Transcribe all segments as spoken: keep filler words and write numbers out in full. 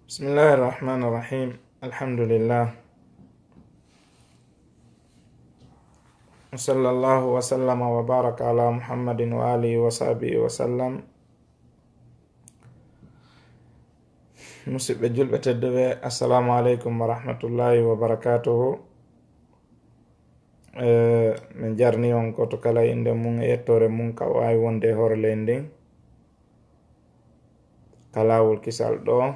بسم الله الرحمن الرحيم. الحمد لله. وصلى الله وسلم وبارك على محمد وآله وصحبه وسلم. Musidɓe julɓe tedduɓe, assalamu aleykum wa rahmatullahi wa barakatuhu. Eh, min jarni on goto kala innde mum e yettoore mum ka waawi wonde e hoore leydi ndin. Ka laawol kisal ɗo,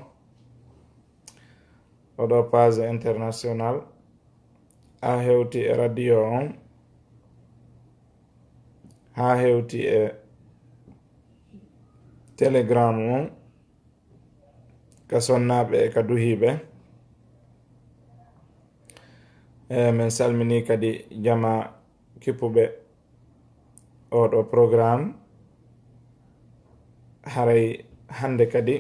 oɗo page international, haa hewti e radio on, haa hewti e Telegram on, ka sonnaaɓe e ka duhiiɓe. Eh, min salmini kadi jama kippuɓe oɗo programme. Haray hannde kadi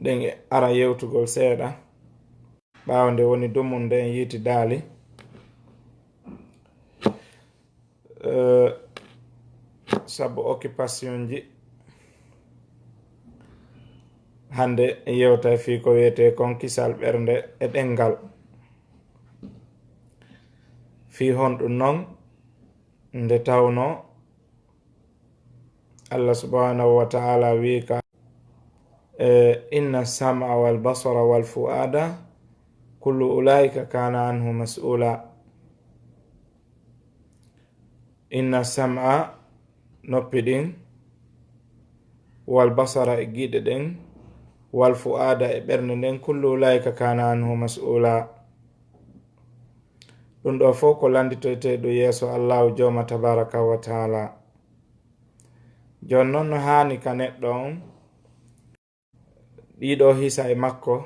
ɗen ara yewtugol seeɗa. Ɓaawo nde woni dumunde en yiiti daali. Eh, sabu occupation ji, hannde en yewtay fii ko wiyetee kon kisal ɓernde e ɗenngal. Fii honɗum non? Nde tawno Allah subhanahu wa ta'ala wi'i ka, eh, "Inna sam'a wal basara wal fu'ada kullu ulaika kana anhu mas'ula." Inna sam'a, noppi ɗin, wal basara, e giiɗe ɗen, wal fu'ada, e ɓernde nden, kullu ulaika kana anhu mas'ula. Ɗum ɗo fof ko lannditoytee ɗum yeeso Allahu Jooma tabaraka wa taala. Jooni non no haani ka neɗɗo on ɗiɗo hisa e makko,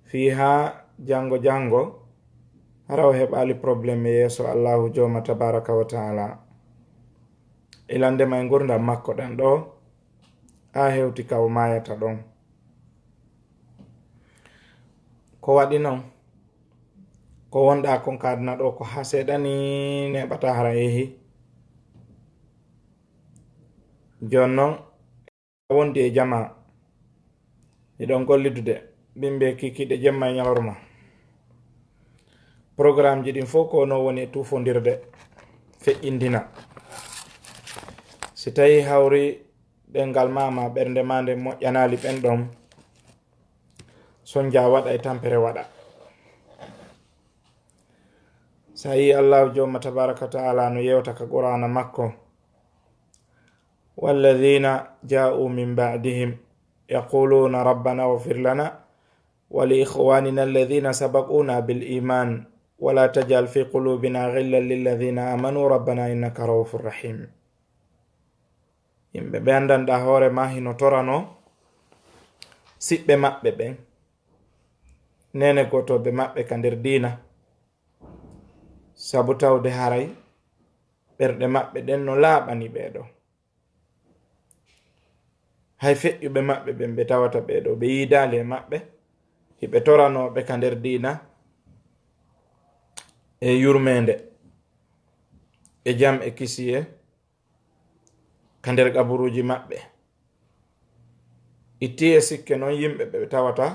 fii haa janngo janngo hara o heɓaali problème e yeeso Allahu Jooma tabaraka wa taala. Ilandema e ngurdam makko ɗan ɗo, haa hewti ka o maayata ɗon. Ko waɗi non? Ko wonɗaa kon ka aduna ɗo, ko haa seeɗa ni neeɓata hara yehi. Jooni non, wondi e jama, hiɗon gollidude, bimbe kikiɗe jemma e ñalorma. Programme ji ɗin fof ko no woni e tuufondirde, feƴƴindina. Si tawi hawri ɗenngal ma, ma ɓernde ma nde moƴƴanaali ɓen ɗon, sonja waɗa e tampere waɗa. Sa yi Allahu Jooma tabaraka wa taala no yewta ka Qur'aana makko, "Walladhina ja'u min ba'dihim yaquluna rabbana ighfir lana wa li ikhwanina alladhina sabaquna bil iman wa la taj'al fi qulubina ghillan lilladhina amanu rabbana innaka ra'ufur rahim." Yimɓe ɓe anndanɗaa hoore ma hino torano siɓɓe maɓɓe ɓen, nene gotooɓe maɓɓe ka nder diina, sabu tawde haray ɓerɗe maɓɓe ɗen no laaɓani ɓee ɗo. Hay feƴƴuɓe maɓɓe ɓen, ɓe tawata ɓee ɗo ɓe yiidaali e maɓɓe, hiɓe toranoo ɓe ka nder diina e yurmeende e jam e kisiyee ka nder qaburuuji maɓɓe. Itti e sikke non yimɓe ɓe tawata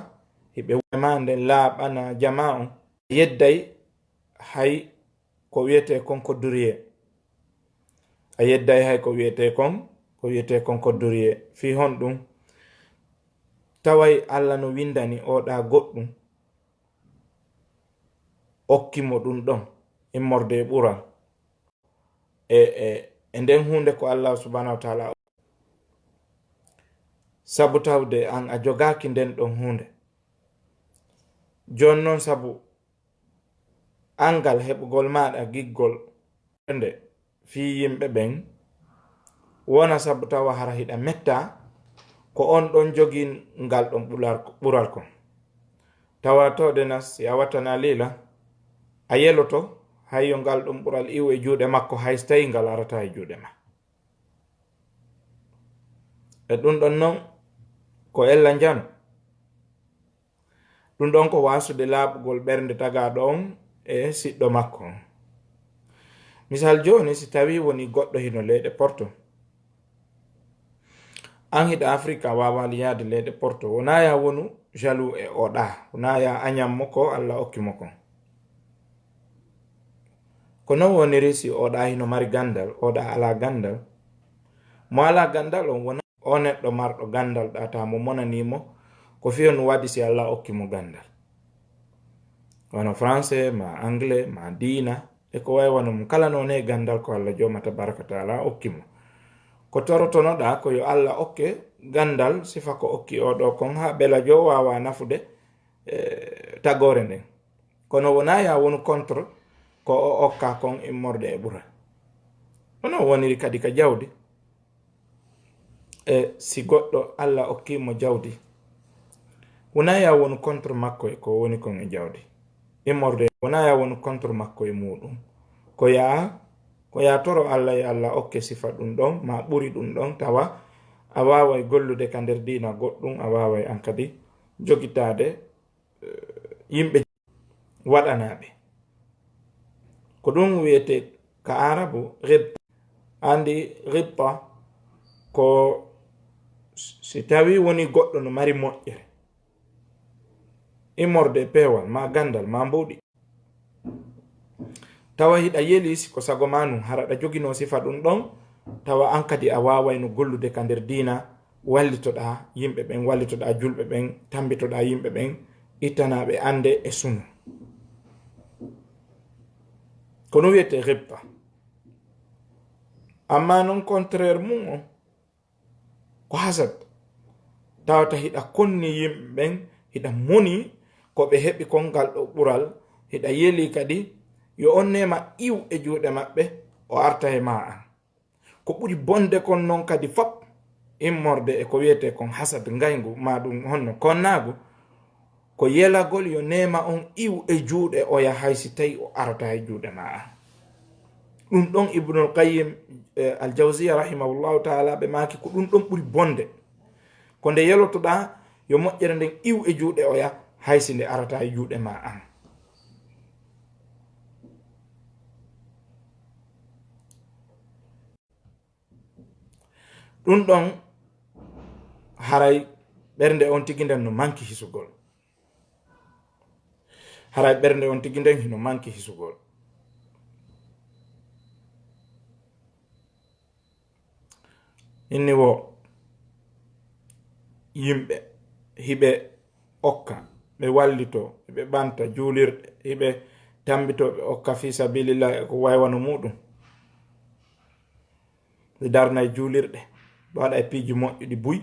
hiɓe wema nden laaɓana jamaa on. Yedday hay ko wiyetee kon ko duriyee. A yedday hay ko wiyetee kon, ko wiyetee kon ko duriyee. Fii honɗum? Taway Alla no windani oɗa goɗɗum, okki mo ɗum ɗon, immorde e ɓural. E, e, e nden huunde ko Alla subhanahu wa taala. Sabu tawde an a jogaaki nden ɗon huunde. Jooni non sabu angal heɓugol maaɗa giggol nde fii yimɓe ɓen, wona sabu tawa hara hiɗa metta ko on ɗon jogii ngal ɗon ɓular-, ɓural kon. Tawa tawde na si a wattana liila, a yeloto hay yo ngal ɗon ɓural iwu e juuɗe makko, hay so tawii ngal arataa e juuɗe ma. E ɗum ɗon non ko ella njano. Ɗum ɗon ko waasude laaɓugol ɓernde tagaaɗo on e siɗɗo makko on. Misal jooni, si tawii woni goɗɗo hino leyɗe Porto, An hiɗa Afrika, a waawali yaade leyɗe Porto. Wonaa ya wonu jaloux e oɗa. Wonaa ya añan mo ko Alla okki mo kon. Ko non woniri si oɗa hino mari ganndal, oɗa alaa ganndal. Mo alaa ganndal on wona o neɗɗo marɗo ganndal ɗa, ta mo monanii mo, ko fiyo no waɗi si Alla okki mo ganndal. Wano français, ma anglais, ma diina, e ko wayi wano mum. Kala no ne ganndal ko Alla Jooma Tabaraka Taala okki mo. Ko torotonoɗa ko yo Alla okke ganndal, sifa ko okki o ɗo kon, haa belajo waawa nafude, eh, tagoore nden. Kono wonaa ya wonu contre ko o okka kon immorde e ɓural. Kono woniri kadi ka jawdi. E si goɗɗo Alla okki mo jawdi, wonaa ya wonu contre makko e ko woni kon e jawdi. Immorde, wonaa ya wonu contre makko e muuɗum. Ko ya, ko ya toro Alla, yo Alla okke sifa ɗum ɗon, ma ɓuri ɗum ɗon, tawa a waaway gollude ka nder diina goɗɗum, a waaway an kadi jogitaade, eh, yimɓe waɗanaaɓe. Ko ɗum wiyetee ka Arabu ghibta. Andi ghibta ko si tawi woni goɗɗo no mari moƴƴere, immorde e peewal, ma ganndal, ma mbuuɗi. Tawa hiɗa yeli si ko sago ma nun, hara ɗa joginoo sifa ɗum ɗon, tawa an kadi a waawayno gollude ka nder diina, wallitoɗaa yimɓe ɓen, wallitoɗaa julɓe ɓen, tambitoɗaa yimɓe ɓen, ittanaa ɓe annde e sunu. Ko ɗum wiyetee ghibta. Amma non contraire mum on, ko hasad. Tawata hiɗa konni yimɓe ɓen, hiɗa moni ko ɓe heɓi kon ngal ɗo ɓural, hiɗa yeli kadi yo on neema iw e juuɗe maɓɓe, o arta e ma an. Ko ɓuri bonde kon non kadi fop, immorde e ko wiyetee kon hasad ngayngu, ma ɗum honno konnaagu, ko yelagol yo neema on iw e juuɗe oya, hay si tawi o arata e juuɗe ma an. Ɗum ɗon Ibnul Qayyim, eh, Al Jawziya rahimahullahu taala, ɓe maaki ko ɗum ɗon ɓuri bonde. Ko nde yelotoɗaa yo moƴƴere nden iw e juuɗe oya, hay si nde arata e juuɗe ma an. Ɗum ɗon haray ɓernde on tigi nden no manki hisugol. Haray ɓernde on tigi nden hino manki hisugol. Inni wo yimɓe hiɓe okka, ɓe wallito, ɓe ɓanta juulirɗe, hiɓe tambito, ɓe okka fi sabilillah e ko waywano muɗum. Ɓe darna e juulirɗe, ɓe waɗa e piiji moƴƴuɗi buy.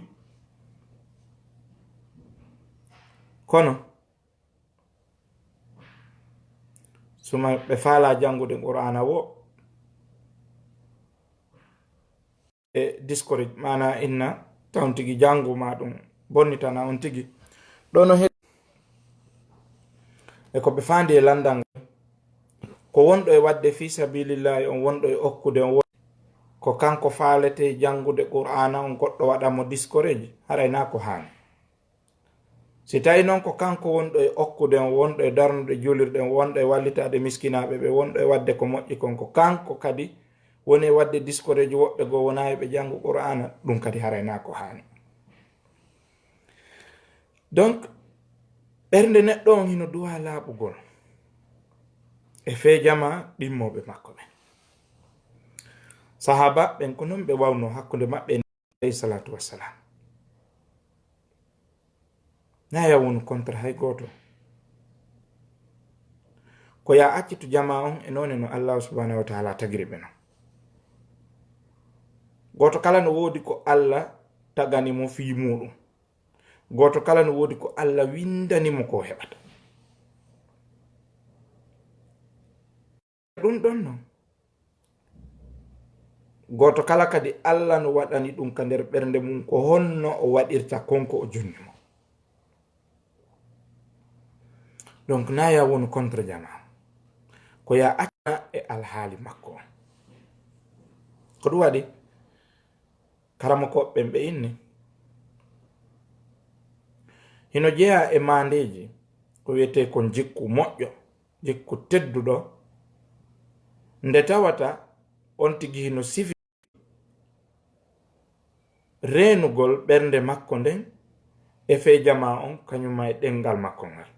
Kono, suma ɓe faala janngude Qur'aana wo, e discourage, maana inna tan tigi janngu ma ɗum bonnitana on tigi. Ɗo no he-, e ko ɓe faandi e lanndal ngal. Ko wonɗo e waɗde fi sabilillahi on, wonɗo e okkude on, won-, ko kanko faalete janngude Qur'aana on, goɗɗo waɗa mo discourage, haray na ko haani. Si tawi noon ko kanko wonɗo e okkude on, wonɗo e darnude juulirɗe on, wonɗo e wallitaade miskinaaɓe ɓe, wonɗo e waɗde ko moƴƴi kon, ko kanko kadi woni e waɗde discourage woɓɓe goo wonaa e ɓe janngu Qur'aana, ɗum kadi haray na ko haani. Donc, ɓernde neɗɗo on hino duwa laaɓugol e fee jama ɗimmooɓe makko ɓen. Sahaaba ɓen ko non ɓe wawno hakkunde maɓɓe, alayhi salatu wassalam. Na ya wonu contre hay gooto. Ko ya accitu jama on e noone no Allahu subhanahu wa ta'ala tagiri ɓe non. Gooto kala no woodi ko Allah tagani mo fii muuɗum. Gooto kala no woodi ko Allah windani mo ko heɓata. Ɗum ɗon non. Gooto kala kadi, Allah no waɗani ɗum ka nder ɓernde mum ko honno o waɗirta kon ko o jonni mo. Donc, na ya wonu contre jama. Ko ya acca e alhaali makko on. Ko ɗum waɗi, karamokooɓe ɓen ɓe inni, hino jeyaa e maandeeji ko wiyetee kon jikku moƴƴo, jikku tedduɗo, nde tawata on tigi hino sifi reenugol ɓernde makko nden e fee jamaa on, kañum e ɗemngal makko ngal.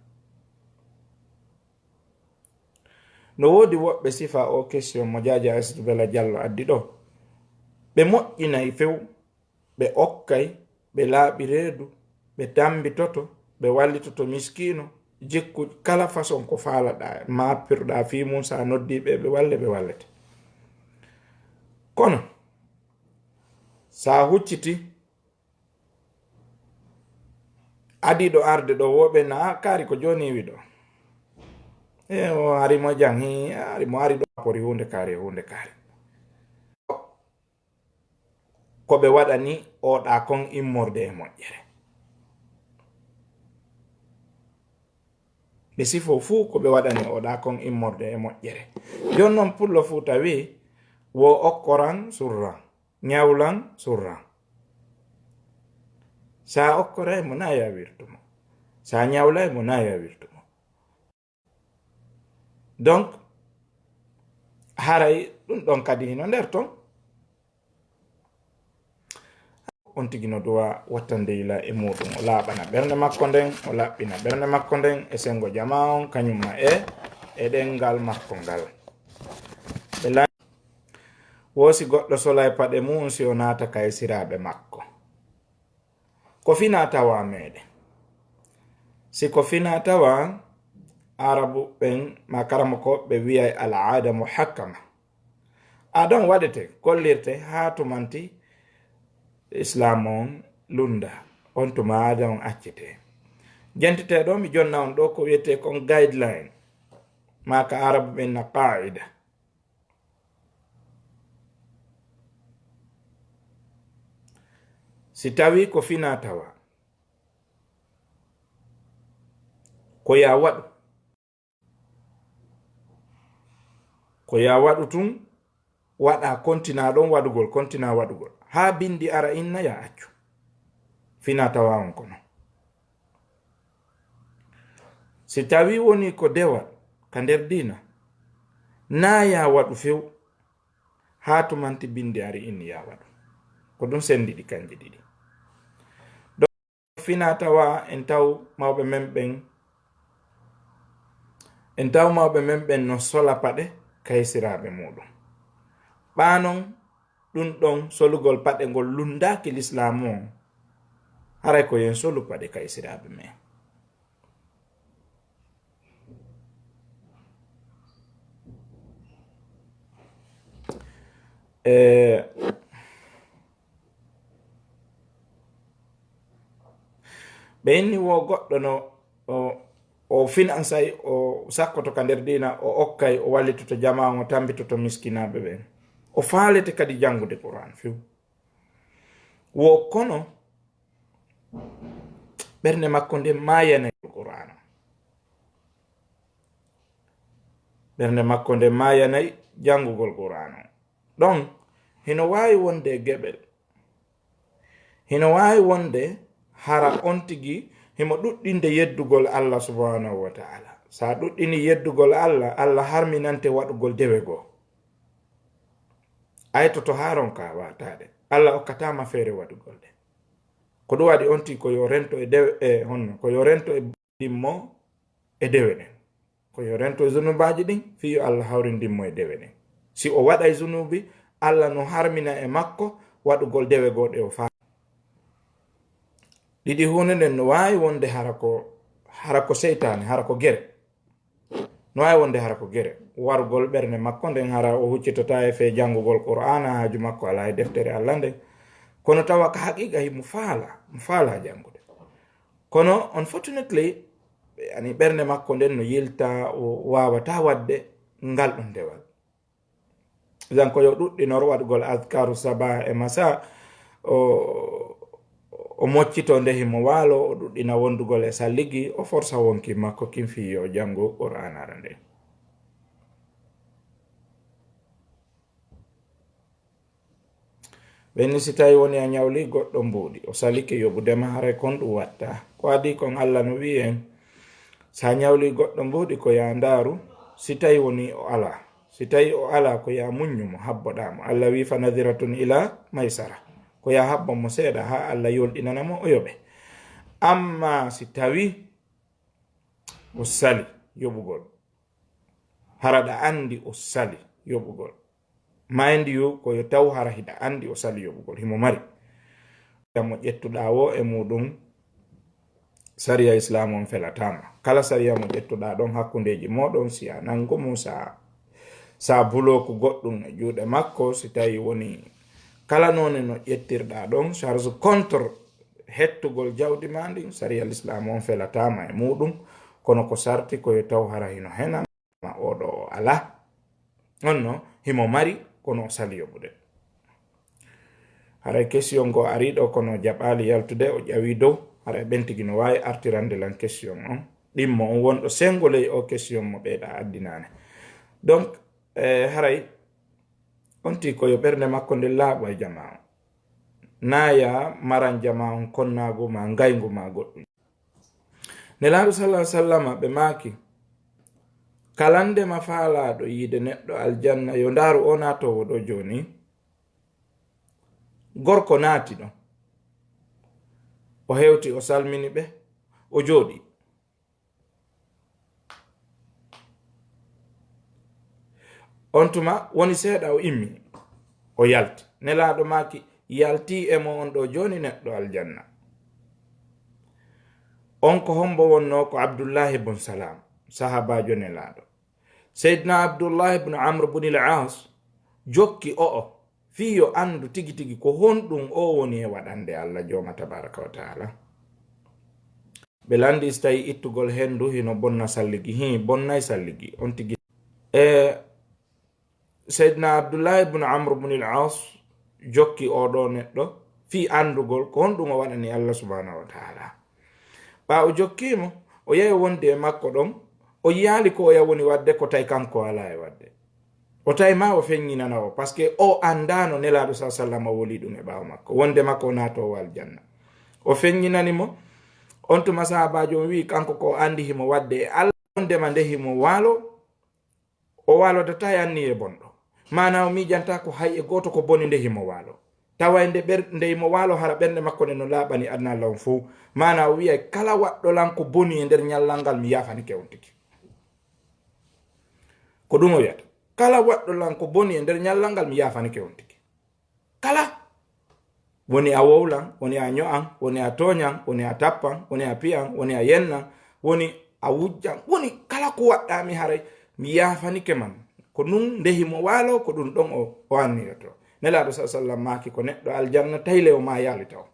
No woodi woɓɓe sifa o question mo Jaaja Aysatu Bela Jallo addi ɗo. Ɓe moƴƴinay few, ɓe okkay, ɓe laaɓi reedu, ɓe tammbitoto, ɓe wallitoto miskiino, jikku kala façon ko faalaɗaa, mappirɗaa fii mum, sa noddii ɓe, ɓe walle, ɓe wallete. Kono, sa hucciti, adiiɗo arde ɗo, woɓɓe na, "Ah, kaari ko jooni wi ɗo." E o ari mo jang, hi, ari mo ari ɗo, pori huunde kaari, huunde kaari. Ko ɓe waɗani oɗa kon immorde e moƴƴere. Ɓe sifo fuu ko ɓe waɗani oɗa kon immorde e moƴƴere. Jooni non Pullo Fuuta wi, "Wo okkoran surran, ñawlan surran." Sa okkoray mo, na ya wirtu mo. Sa ñawlay mo, na ya wirtu mo. Donc, haray ɗum ɗon kadi hino nder ton. On tigi no duwa wattande yila e muɗum. O laaɓana ɓernde makko nden, o laɓɓina ɓernde makko nden e sengo jamaa on, kañum ma e, e ɗemngal makko ngal. Ɓe la-, wo si goɗɗo solay paɗe mu'um si o naata ka e siraaɓe makko. Ko finaa tawaa meɗen. Si ko finaa tawaa, Arabu ɓen, ma karamoko ɓe wi'ay al aada muhakkama. Aada on waɗete, kollirte, haa tumanti Islaam on lunda. On tuma aada on accete. Jentete ɗo, mi jonna on ɗo ko wi'ete kon guideline. Ma ka Arabu ɓen na qaida. Si tawi ko finaa tawaa, ko yaa waɗu. Ko yaa waɗu tun, waɗa, kontinaa ɗon waɗugol, kontinaa waɗugol. Haa bindi ara inna yaa accu. Finaa tawaa on kono. Si tawi woni ko dewal ka nder diina, na yaa waɗu few. Haa tumanti bindi ari inni yaa waɗu. Ko ɗum sendiɗi kanji ɗiɗi. Ɗo finaa tawaa en taw mawɓe men ɓen, en taw mawɓe men ɓen no sola paɗe kaysiraaɓe muɗum. Ɓaa non ɗum ɗon solugol paɗe ngol lundaaki Lislaamu on. Haray ko yen solu paɗe kaysiraaɓe men. E, ɓe inni wo goɗɗo no, o, o finansay, o sakkoto ka nder diina, o okkay, o wallitoto jamaa, o tambitoto miskinaaɓe ɓen. O faalete kadi janngude Qur'aan few. Wo kono, ɓernde makko nden maayanay Qur'aana. Ɓernde makko nden maayanay janngugol Qur'aana. Ɗon, hino waawi wonde e geɓel. Hino waawi wonde hara on tigi himo ɗuɗɗinde yeddugol Allah subhanahu wa ta'ala. Sa ɗuɗɗini yeddugol Allah, Allah harminante waɗugol dewe goo. Aytoto haa ronka waataade. Allah okkataama feere waɗugol ɗe. Ko ɗum waɗi on tigi ko yo rento e dewe, e honno, ko yo rento e dimmo e dewe ɗen. Ko yo rento e zunubaaji ɗin, fii yo Allah hawrindin mo e dewe ɗen. Si o waɗay zunuubi, Allah no harmina e makko waɗugol dewe goo ɗe o faa. Ɗiɗi huunde nden no waawi wonde hara ko, hara ko seytaane, hara ko gere. No waawi wonde hara ko gere. Warugol ɓernde makko nden hara o huccitata e fee janngugol Qur'aana, haaju makko alaa e deftere Allah nden. Kono tawa ka haqiiqa himo faala, mo faala janngude. Kono, unfortunately, yani, ɓernde makko nden no yilta, o waawataa waɗde ngal ɗum dewal. Jan ko yo ɗuɗɗinor waɗugol adkaru sabah e masa, o, o moccito nde himo waalo, o ɗuɗɗina wondugol e salligi, o forsa wonki makko kin fii yo janngu Qur'aan ara nden. Ɓen ni, si tawi woni a ñawli goɗɗo mbuuɗi, o salike yoɓude ma, haray kon ɗum watta. Ko adii kon, Alla no wi'i en, sa ñawli goɗɗo mbuuɗi, ko ya ndaaru, si tawi woni o alaa. Si tawi o alaa, ko ya muññu mo, habboɗaa mo. Alla wi'i, "Fa nadhiratun ila maysara." Ko Ko ya habbo mo seeɗa haa Allah yolɗinana mo o yoɓe. Amma si tawi o sali yoɓugol, hara ɗa anndi o sali yoɓugol, mind you, ko yo taw hara hiɗa anndi o sali yoɓugol, himo mari. Ya mo ƴettuɗaa wo e muɗum, sariya Islaam on felataama. Kala sariya mo ƴettuɗaa ɗon hakkundeeji mooɗon, si a nanngu mo, sa, sa bulooku goɗɗum e juuɗe makko, si tawi woni kala noone no ƴettirɗaa ɗon, charge contre hettugol jawdi maa ndin, sariya Islaam on felataama e muɗum, kono ko sarti ko yo taw hara hino henan ma oɗo o alaa. On no, himo mari, kono o sali yoɓude. Haray question goo ari ɗo, kono o jaɓaali yaltude, o ƴawi dow. Haray ɓen tigi no waawi artirande lan question on. Ɗimmo on wonɗo sengo ley o question mo ɓeyɗa addinaane. Donc, eh, haray on tii ko yo ɓernde makko nden laaɓo e jamaa on. Naa ya maran jamaa on konnaagu ma ngayngu ma goɗɗum. Nelaaɗo sallallahu alaihi wasallama ɓe maaki, kala nde ma faalaaɗo yiide neɗɗo aljanna, yo ndaaru o naatoowo ɗo jooni. Gorko naati ɗon. O hewti, o salmini ɓe, o jooɗi. On tuma woni seeɗa o immi, o yalti. Nelaaɗo maaki, yalti e mo on ɗo jooni neɗɗo aljanna. On ko hombo wonno? Ko Abdullahi bun Salam, sahabaajo Nelaaɗo. Seydina Abdullahi bun Amr bun il As jokki o'o, fii yo anndu tigi tigi ko honɗum o woni e waɗande Allah Jooma tabaraka wa taala. Ɓe lanndi si tawi ittugol hendu hino bonna salligi, hii, bonnay salligi. On tigi. E Seydina Abdullahi bun Amr bun il As jokki o ɗo neɗɗo fii anndugol ko honɗum o waɗani Allah subhanahu wa taala. Ɓaa o jokkii mo, o yahi o wondi e makko ɗon, o yiyaali ko oya woni waɗde, ko tawi kanko alaa e waɗde. O tawi ma o feññinana o, parce que o anndaano Nelaaɗo sa sallam o woli ɗum e ɓaawo makko, wonde makko o naatoowo aljanna. O feññinani mo, on tuma sahaabaajo on wi'i kanko ko o anndi himo waɗde e Allah, wondema nde himo waalo, o waalodata e anniye bonɗo. Maanaa o miijantaa ko hay e gooto ko boni nde himo waalo. Tawa e nde ɓer-, nde himo waalo hara ɓernde makko nde no laaɓani aduna Allah on fow. Maanaa o wi'ay kala waɗɗo lan ko boni e nder ñallal ngal mi yaafanike on tigi. Ko ɗum o wi'ata. Kala waɗɗo lan ko boni e nder ñallal ngal mi yaafanike on tigi. Kala. Woni a wowlan, woni a ño'an, woni a tooñan, woni a tappan, woni a piyan, woni a yennan, woni a wujjan, woni kala ko waɗɗaa mi haray, mi yaafanike man. Ko ɗum nde himo waalo, ko ɗum ɗon o, o anniyoto. Nelaaɗo sa sallam maaki ko neɗɗo aljanna tayle o maayaali taw.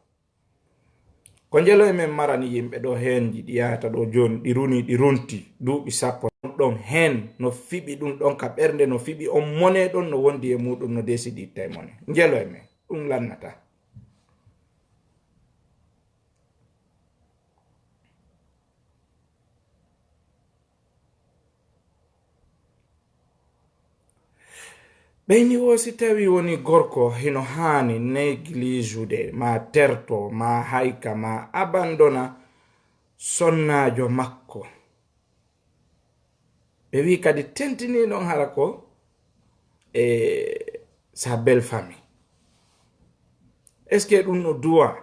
Ko njelo e men marani yimɓe ɗo heen ji ɗi yahata ɗo jooni, ɗi runi, ɗi runti duuɓi sappo. Ɗum ɗon heen no fiɓi, ɗum ɗon ka ɓernde no fiɓi, on mone ɗon no wondi e muɗum no desidi itta e mone. Njelo e men, ɗum lannata. Ɓeyni wo si tawi woni gorko hino haani neglijude, ma terto, ma hayka, ma abandona sonnaajo makko. Ɓe wi kadi tentini ɗon hara ko e sa belle famille. Est-ce que ɗum no duwa?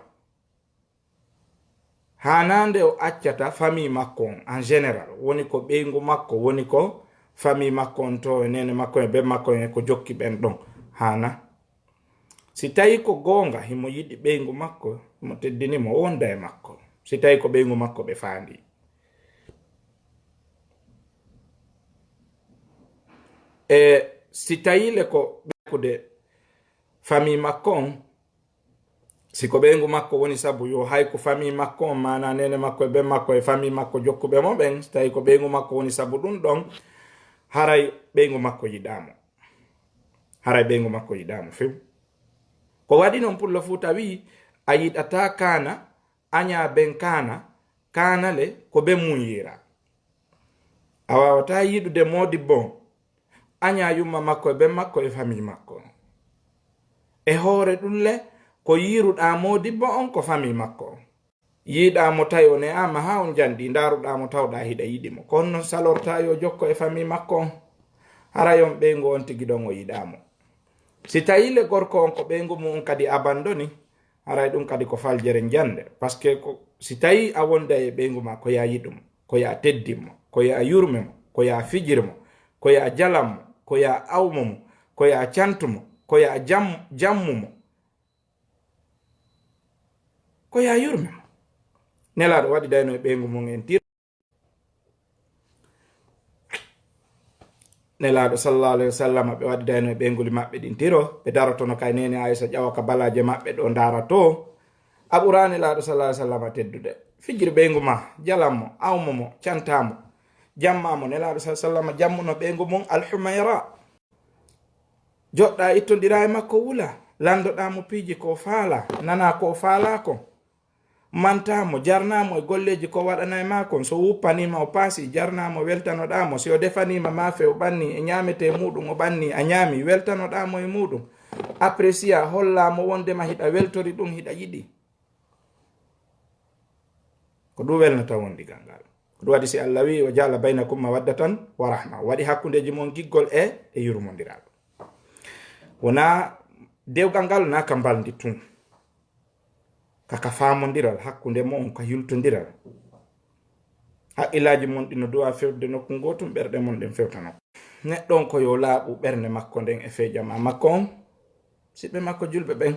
Haanaande o accata famille makko on, en général, woni ko ɓeyngu makko, woni ko famille makko on to, e neene makko, e ben makko, e ko jokki ɓen ɗon. Haana. Si tawi ko goonga, himo yiɗi ɓeyngu makko, himo teddini mo, o wonda e makko. Si tawi ko ɓeyngu makko ɓe faandi. E si tawi le ko ɓeykude famille makko on, si ko ɓeyngu makko woni sabu, yo hay ko famille makko on, maana neene makko e ben makko e famille makko jokkuɓe mo ɓen, si tawi ko ɓeyngu makko woni sabu ɗum ɗon, haray ɓeyngu makko yiɗaa mo. Haray ɓeyngu makko yiɗaa mo few. Ko waɗi non Pullo Fuuta wi'i, a yiɗataa kaana, añaa ben kaana, kaana le ko ben mun yiɗaa. A waawataa yiɗude moodibbo on, añaa yumma makko e ben makko e famille makko. E hoore ɗum le, ko yiɗuɗaa moodibbo on ko famille makko. Yiɗaa mo tawi o ne'aama haa on janɗi, ndaaruɗaa mo tawɗaa hiɗa yiɗi mo. Ko honno salortaa yo jokko e famille makko on? Haray on ɓeyngu on tigi ɗon o yiɗaa mo. Si tawi le gorko on ko ɓeyngu mun on kadi abandoni, Haray ɗum kadi ko faljere njande. Parce que ko, si tawi a wonda e ɓeyngu ma, ko ya yiɗu mo, ko ya teddin mo, ko ya yurme mo, ko ya fijir mo, ko ya jalan mo, ko ya awmo mo, ko ya cantu mo, ko ya jam-, jammu mo, ko ya yurme mo. Nelaaɗo waɗidayno e ɓeyngu mum en tiro. Nelaaɗo sallallahu alayhi wa sallam, ɓe waɗidayno e ɓeynguuli maɓɓe ɗin tiro, ɓe darotono kay neene Aysa ƴawa ka balaaje maɓɓe ɗo ndaara to. A ɓuraa Nelaaɗo sallallahu alayhi wa sallam teddude. Fijir ɓeyngu ma, jalan mo, awmo mo, canta mo, jamma mo. Nelaaɗo sallallahu alayhi wa sallam jammuno ɓeyngu mum Al-Humayra. Joɗɗa, ittondiraa e makko, wula, landoɗaa mo piiji ko faala, nana ko faalaako. Mantaa mo, jarnaa mo e golleeji ko waɗanaa e maa kon. So wuppaniima o paasi, jarnaa mo, weltanoɗaa mo. Si o defaniima maafe o ɓanni e ñaametee muuɗum o ɓanni a ñaami, weltanoɗaa mo e muuɗum. Apprécier, hollaa mo wondema hiɗa weltori ɗum, hiɗa yiɗi. Ko ɗum welnata wondigal ngal. Ko ɗum waɗi si Allah wi'i, "Wa ja'ala baynakum mawaddatan wa rahma." O waɗi hakkundeeji mon giggol e, e yurmondiral. Wonaa dewgal ngal, naa ka mbalndi tun. Ka, ka faamondiral hakkunde mon, ka yultondiral. Haqqillaaji mon ɗin no du'a fewde nokku gootum, ɓerɗe mon ɗen fewta nokku. Neɗɗo on ko yo laaɓu ɓernde makko nden e fee jamaa makko on, siɓɓe makko julɓe ɓen.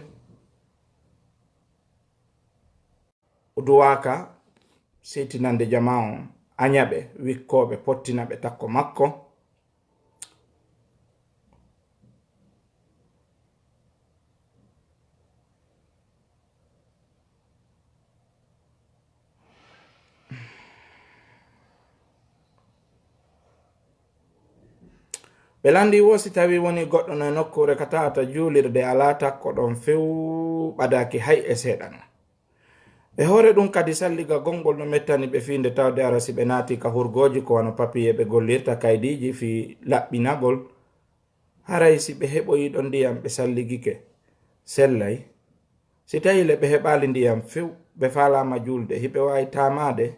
O duwaaka seytinande jamaa on, aña ɓe, wikkooɓe, pottina ɓe takko makko. Ɓe lanndii wo, si tawii wonii goɗɗo no e nokkuure ka tawata juulirde alaa, takko ɗon few, ɓadaaki hay e seeɗa non. E hoore ɗum kadi, salliga gonngol no mettani ɓe fii nde tawde hara si ɓe naatii ka hurgooji, ko wano papiye ɓe gollirta, kaydiiji fii laɓɓinagol. Haray si ɓe heɓoyii ɗon ndiyam ɓe salligike, sellay? Si tawii le ɓe heɓaali ndiyam few, ɓe faalaama juulde, hiɓe waawi taamaade?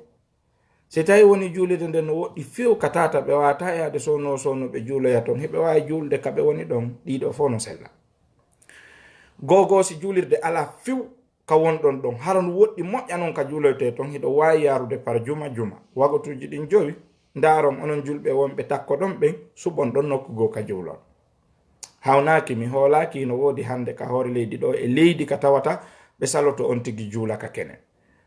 Si tawii wonii juulirde nden no woɗɗi few ka tawata ɓe waawataa yaade soono soono ɓe juuloya ton, hiɓe waawi juulde ka ɓe woni ɗon? Ɗii ɗoo fow no sella. Goo goo si juulirde alaa few ka wonɗon ɗon, hara no woɗɗi moƴƴa non ka juuloytee ton, hiɗon waawi yaarude par juma juma, wagotuuji ɗin jowi, ndaaron onon julɓe wonɓe takko ɗon ɓen, suɓon ɗon nokku goo ka juulon. Hawnaaki, mi hoolaaki hino woodi hannde ka hoore leydi ɗoo e leydi ka tawata ɓe saloto on tigi juula ka kene.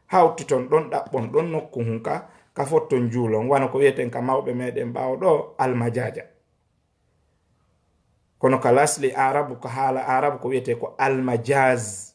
Hawtiton ɗon, ɗaɓɓon ɗon nokku hun ka, ka fotton juulon, wano ko wi'eten ka mawɓe meɗen ɓaawo ɗoo, almajaaja. Kono ka lasli Aarabu, ka haala Aarabu, ko wi'etee ko almajaaz.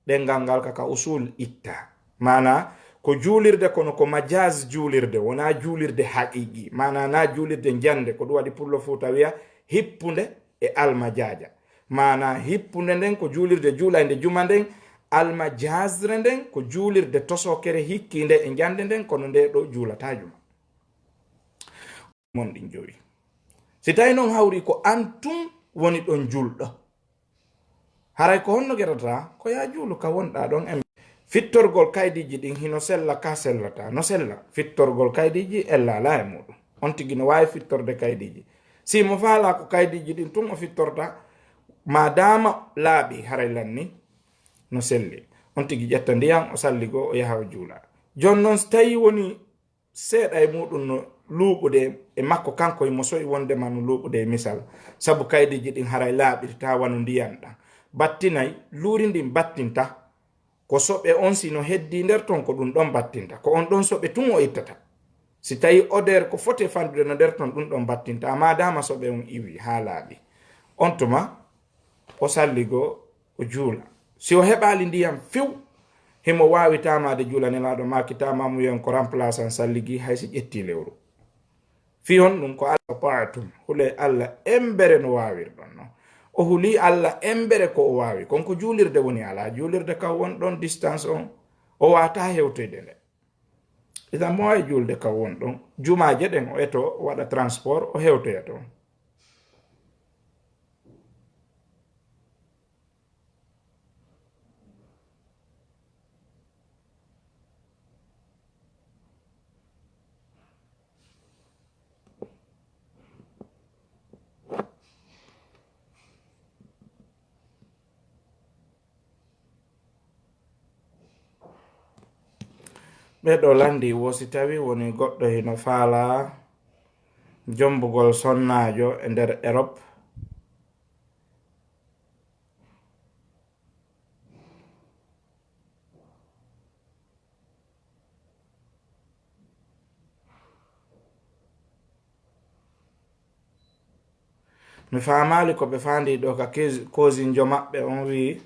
Ɗenngal ngal ka, ka usul itta. Maanaa, ko juulirde, kono ko majaaz juulirde, wonaa juulirde haqiiqi. Maanaa, naa juulirde njande, ko ɗum waɗi Pullo Fuuta wi'a hippunde e almajaaja. Maanaa, hippunde nden ko juulirde juulaynde juma nden, almajaazre nden ko juulirde tosokere hikkiinde e njande nden, kono nde ɗoo juulataa juma. Mon ɗin jowi. Si tawi non hawri ko an tun woni ɗon juulɗo, haray ko honno geɗata? Ko yaa juulu ka wonɗaa ɗon en. Fittorgol kaydiiji ɗin hino sella ka sellata? No sella. Fittorgol kaydiiji ella alaa e muɗum. On tigi no waawi fittorde kaydiiji. Si mo faalaa ko kaydiiji ɗin tun o fittorta, ma daama laaɓi, haray lanni no selli. On tigi ƴetta ndiyan, o salligo, o yaha o juula. Jon non si tawi woni seeɗa e muɗum no luuɓude e makko, kanko himo so'i wondema no luuɓude e misal, sabu kaydiiji ɗin haray laaɓirtaa wano ndiyan ɗan. Battinay, luuri ndin battinta. Ko soɓe on si no heddii nder ton, ko ɗum ɗon battinta. Ko on ɗon soɓe tun o ittata. Si tawi odeur ko foti e fanɗude no nder ton, ɗum ɗon battinta. Maadaama soɓe on iwii haa laaɓi, on tuma o salligo, o juula. Si o heɓaali ndiyam few, himo waawi taamaade juula. Nelaaɗo maaki, taamaamuyen ko remplaçant salligi, hay si ƴettii lewru. Fii honɗum? Ko Allah, "Istata'tum", hulee Allah embere no waawirɗon non. O hulii Allah embere ko o waawi. Kon ko juulirde woni alaa. Juulirde ka wonɗon distance on, o waawataa hewtoyde nde. Idan mo waawi juulde ka wonɗon. Jumaaje ɗen o etoo, o waɗa transport, o hewtoya ton. Ɓe ɗo lanndi wo si tawi woni goɗɗo hino faalaa jombugol sonnaajo e nder Erop. Mi faamaali ko ɓe faandi ɗo ka kes-, kosinjo maɓɓe on wi'i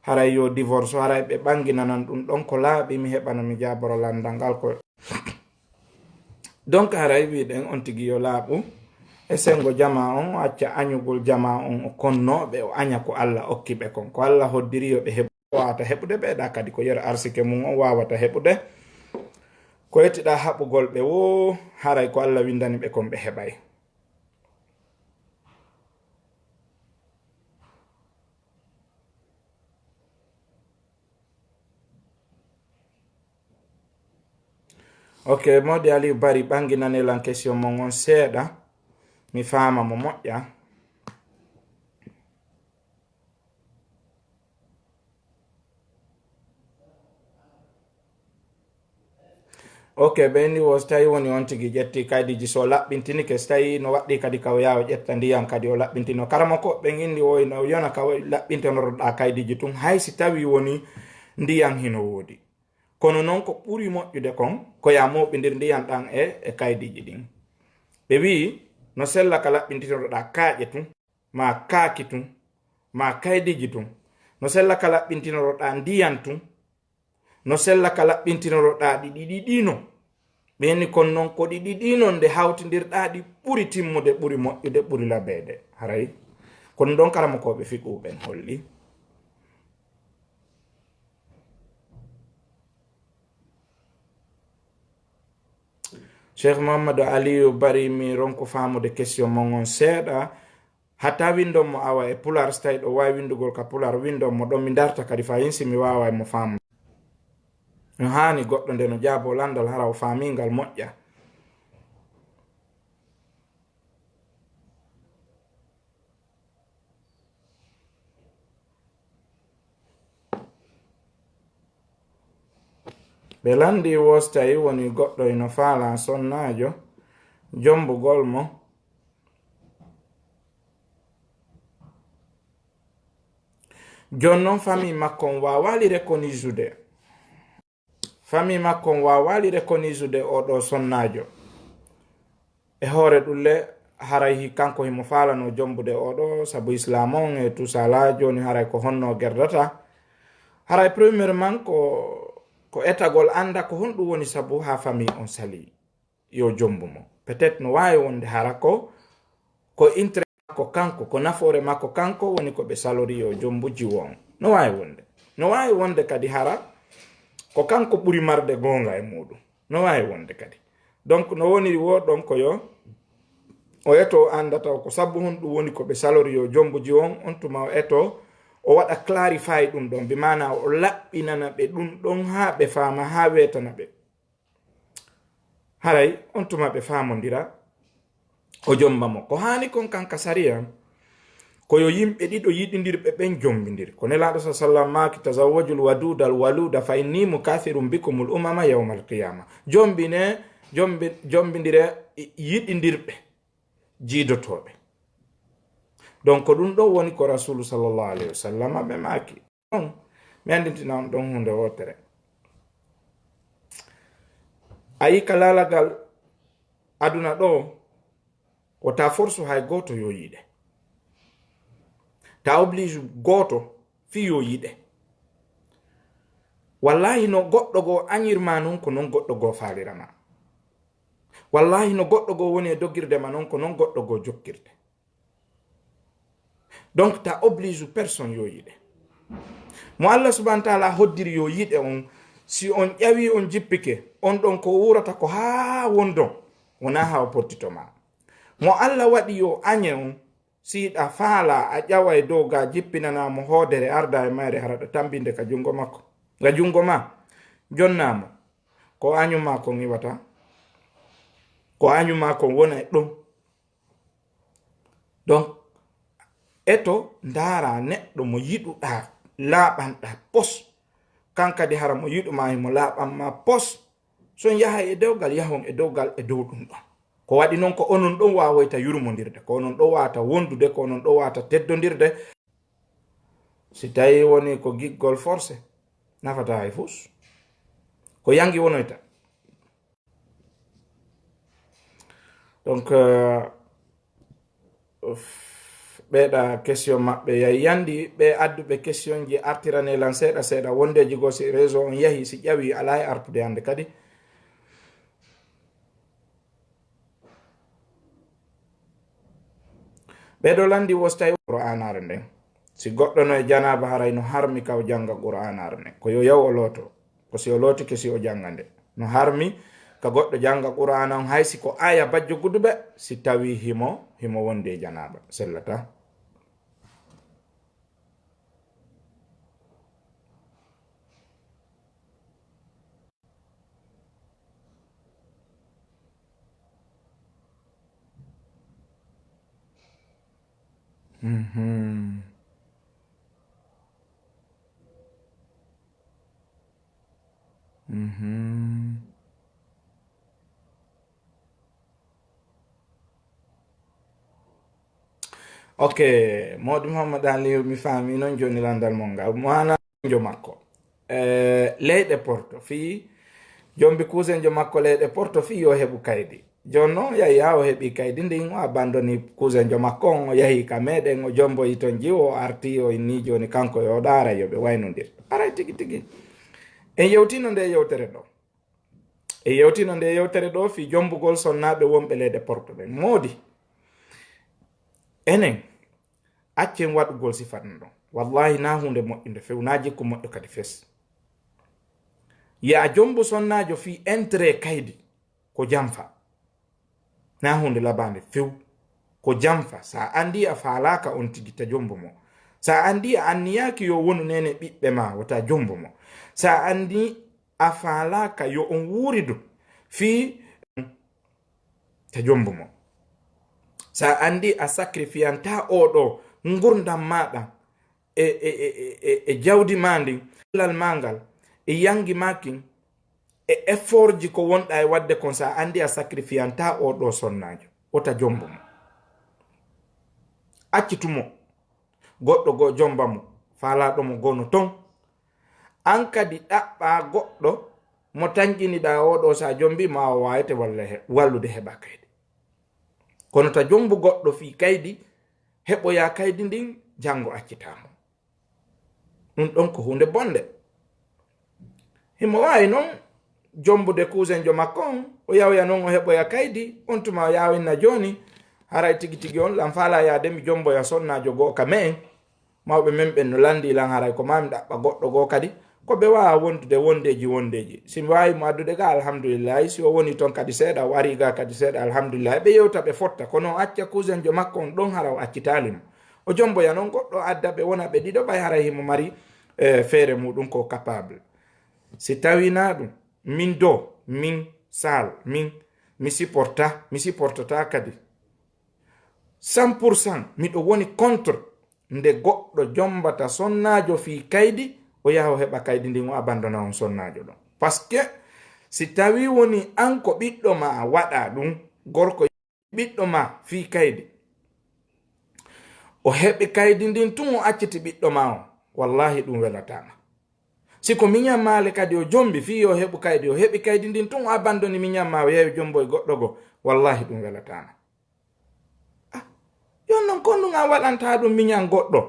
haray yo divorce, haray ɓe ɓanginanan ɗum ɗon ko laaɓi, mi heɓa no mi jaaboro lanndal ngal ko. Donc haray wi'ɗen on tigi yo laaɓu e senngo jamaa on, o acca añugol jamaa on, o konnooɓe, o aña ko Alla okki ɓe kon. Ko Alla hoddiri yo ɓe heɓu, waawata heɓude ɓe ɗa kadi ko yer arsike mum on waawata heɓude. Ko yettiɗa haɓugol ɓe wo haray ko Alla winndani ɓe kon ɓe heɓay. Ok, Modi Aliou Bari, ɓanginane lan question mon on seeɗa. Mi faama mo moƴƴa. Ok, ɓe inni wo so tawi woni on tigi ƴetti kaydiji, so laɓɓintinike, so tawi no waɗɗi kadi ka o yaha o ƴetta ndiyan kadi o laɓɓintino. Karamoko, ɓen inni wo no yona ka laɓɓintinoroɗa kaydiji tun, hay si tawi woni ndiyan hino woodi. Kono non ko ɓuri moƴƴude kon, ko ya moɓindir ndiyan ɗan e, e kaydiji ɗin. Ɓe wi'i, no sella ka laɓɓintinoroɗa kaaƴe tun, ma kaaki tun, ma kaydiji tun. No sella ka laɓɓintinoroɗa ndiyan tun, no sella ka laɓɓintinoroɗa ɗi ɗiɗi ɗino. Ɓeni kon non ko ɗi ɗiɗi non nde hawtindirɗa ɗi ɓuri timmude, ɓuri moƴƴude, ɓuri labeede. Haray, kono ɗon karamokooɓe fiqhu ɓen holli. Cheikh Mouhamadou Aliou Bari, mi ronku faamude question mon on seeɗa. Hatta windon mo awa e Pulaar, so tawi ɗo waawi windugol ka Pulaar, windon mo ɗon, mi darta kadi fahin si mi waaway mo faamude. No haani goɗɗo nde no jaabo landal hara o faami ngal moƴƴa. Ɓe lanndi wo so tawi woni goɗɗo ino faala sonnaajo jombugol mo. Jooni non famille makko on waawaali reconnaisude. Famille makko on waawaali reconnaisude oo ɗoo sonnaajo. E hoore ɗun le, haray hi-, kanko himo faalano jombude oo ɗoo, sabu Islaam on e tout ça là, jooni haray ko honno gerdata? Haray premièrement ko, ko etagol annda ko honɗun woni sabu haa famille on salii yo jombu mo. Peut-être no waawi wonde hara ko, ko intérêt makko kanko, ko nafoore makko kanko woni ko ɓe salori yo jombu jiwo on. No waawi wonde. No waawi wonde kadi hara ko kanko ɓuri marde goonga e muuɗun. No waawi wonde kadi. Donc, no woniri wo ɗon ko yo o eto o annda taw ko sabu honɗun woni ko ɓe salori yo jombu jiwo on, on tuma o eto o waɗa clarify ɗun ɗon, bi maana o laɓɓinana ɓe ɗun ɗon haa ɓe faama, haa weetana ɓe. Haray on tuma ɓe faamondira, o jomba mo. Ko haani kon kan ka sariya, ko yo yimɓe ɗiɗo yiɗindirɓe ɓen jombindir. Ko Nelaaɗo sa sallam maaki, "Tazawwajul waduda al waluda fa inni mukathirun bikumul umama yawmal qiyama." Jombine, jombi-, jombindire yiɗindirɓe jiidotooɓe. Donc, ko ɗun ɗon woni ko Rasulu sallallahu alayhi wa sallam ɓe maaki. On, mi anndintina on ɗon huunde wootere. A yi ka laalagal aduna ɗoo, wota forsu hay gooto yo yiɗe. Ta oblige gooto fii yo yiɗe. Wallahi no goɗɗo goo añirma non ko non goɗɗo goo faalirama. Wallahi no goɗɗo goo woni e dogirde ma non ko non goɗɗo goo jokkirte. Donc, ta oblige personne yo yiɗe. Mo Allah subhanahu wa ta'ala hoddiri yo yiɗe on, si on ƴawi on jippike, on ɗon ko wuurata ko haa wondon, wona haa o pottito ma. Mo Allah waɗi yo añe on, si ɗa faala a ƴawa e dow ga jippinana mo hoodere arda e mayre hara ɗa tambinde ka jungo makko, nga jungo ma, jonna mo, ko añu ma kon iwata, ko añu ma kon wona e ɗum. Donc, eto ndaara neɗɗo mo yiɗuɗaa, laaɓanɗaa pos. Kan kadi hara mo yiɗumaa himo laaɓan ma pos. So on yahay e dewgal, yahon e dewgal e dow ɗum ɗon. Ko waɗi noon ko onon ɗon waawoyta yurmondirde, ko onon ɗon waawata wondude, ko onon ɗon waawata teddondirde. Si tawii woni ko giggol forcé, nafataa hay fus. Ko yangi wonoyta. Donc, euh, ɓeeɗa question maɓɓe yahi yandi, ɓe adduɓe questionji artirane lan seeɗa seeɗa, wondeji goo si réseau on yahi, si ƴawi alaa e artude hannde kadi. Ɓeeɗo landi wo si tawi Qur'aanaare nden. Si goɗɗo no e janaaba haray no harmi ka o jannga Qur'aanaare nden. Ko yo yaw o looto. Ko si o lootike si o jannga nde. No harmi ka goɗɗo jannga Qur'aana on hay si ko aaya bajjo guduɓe, si tawi himo, himo wondi e janaaba. Sellata. Mhm. Mhm. Ok, Mawdi Mouhammad Aliou, mi faami noon jooni landal mon ngal. Mo hana jo makko. Eh, leyɗe Porto, fii jombi cousin jo makko leyɗe Porto, fii yo heɓu kaydi. Jooni noon, yahi haa o heɓi kaydi ndin, o abandoni cousin jo makko on, o yahi ka meɗen, o jomboyi toon jiwo, o arti, o inni jooni kanko yo ɗaara, yo ɓe waynondir. Aray tigi tigi. En yewtino nde yewtere ɗo. E yewtino nde yewtere ɗo fii jombugol sonnaaɓe wonɓe leyɗe Porto ɓen. Moodi, enen, accen waɗugol sifa ɗum ɗon. Wallahi, na huunde moƴƴunde few, na jikku moƴƴo kadi fes. Yo a jombu sonnaajo fii intérêt kaydi, ko janfa. Na huunde labaande few, ko janfa. Sa anndi a faalaaka on tigi, ta jombu mo. Sa anndi a anniyaaki yo wonu neene ɓiɓɓe ma, wota jombu mo. Sa anndi a faalaaka yo on wuuridu fii, ta jombu mo. Sa anndi a sacrifiantaa oo ɗoo ngurndan maaɗa e, e, e, e, e jawdi maa ndin, lal maa ngal, e yangi maa kin, e effort ji ko wonɗa e waɗde kon, sa anndi a sacrifiantaa oo ɗoo sonnaajo, wota jombu mo. Accitu mo. Goɗɗo goo jomba mo, faalaaɗo mo goo no ton. An kadi ɗaɓɓaa goɗɗo mo tanƴiniɗaa oo ɗoo, sa jombi ma o waawete walla he-, wallude heɓa kaydi. Kono ta jombu goɗɗo fii kaydi, heɓoyaa kaydi ndin, janngo accitaa mo. Ɗum ɗon ko huunde bonnde. Himo waawi noon jombude cousin jo makko on, o yawya noon o heɓoya kaydi, on tuma o yawinna jooni, haray tigi tigi on lan faalaa yaade mi jomboya sonnaajo goo ka me'en. Mawɓe men ɓen no lanndii lan haray ko maa mi ɗaɓɓa goɗɗo goo kadi, ko ɓe waawa wondude wondeeji wondeeji. Si mi waawi mo addude ga, alhamdulillahi. Si o woni toon kadi seeɗa, o arii ga kadi seeɗa, alhamdulillahi. Ɓe yewta ɓe fotta, kono o acca cousin jo makko on ɗon hara o accitaali mo. O jomboya noon goɗɗo adda ɓe wona ɓe ɗiɗo ɓay haray himo mari, eh, feere muuɗum ko capable. Si tawii naa ɗum, min do, min Sal, min, mi supporta, mi supportataa kadi. Cent pour cent, miɗo woni contre nde goɗɗo jombata sonnaajo fii kaydi, o yaha o heɓa kaydi ndin, o abandona on sonnaajo ɗon. Parce que si tawii woni an ko ɓiɗɗo ma a waɗa ɗum, gorko ɓiɗɗo ma fii kaydi, o heɓi kaydi ndin tun o acciti ɓiɗɗo ma on, wallahi ɗum welataa ma. Si ko miñan maale kadi o jombi fii yo heɓu kaydi, o heɓi kaydi ndin tun o abandoni miñan ma o yahi o jomboy goɗɗo goo, wallahi ɗum welataa ma. Ah, yon non kon ɗum a waɗantaa ɗum miñan goɗɗo,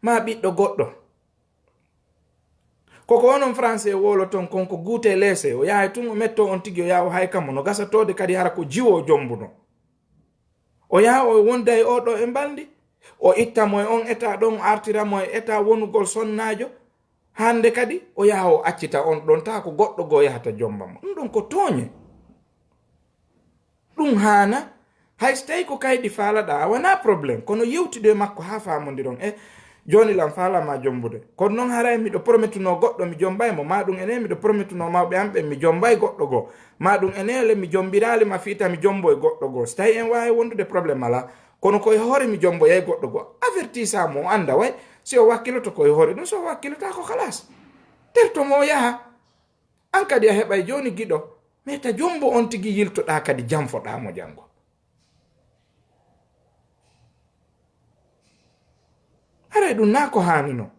maa ɓiɗɗo goɗɗo. Ko ko onon Français wowloton kon ko goûter l'essai, o yahay tun o metto on tigi o yaha o hayka mo, no gasa toode kadi hara ko jiwo o jombuno. O yaha o wonda e oo ɗoo e mbalndi, o itta mo e on état ɗon, o artira mo e état wonugol sonnaajo, hannde kadi o yaha o accita on ɗon, taa ko goɗɗo goo yahata jomba mo. Ɗum ɗon ko tooñe. Ɗum haana, hay so tawii ko kaydi faalaɗaa, a wanaa problème, kono yewtidu e makko haa faamondiron. E jooni lan faalaa ma jombude. Kono noon haray miɗo prometunoo goɗɗo mi jombay mo, maa ɗum ene miɗo prometunoo mawɓe am ɓen mi jombay goɗɗo goo, maa ɗum ene le mi jombiraali ma fii ta mi jomboy goɗɗo goo. So tawii en waawi wondude problème alaa, kono ko e hoore mi jomboyay goɗɗo goo. Avertisa mo o annda way, si o wakkiloto ko e hoore ɗum, so o wakkilotaako kalaas. Terto mo o yaha. An kadi a heɓay jooni giɗo, mais ta jombo on tigi yiltoɗaa kadi janfoɗaa mo janngo. Haray ɗum naa ko haani non.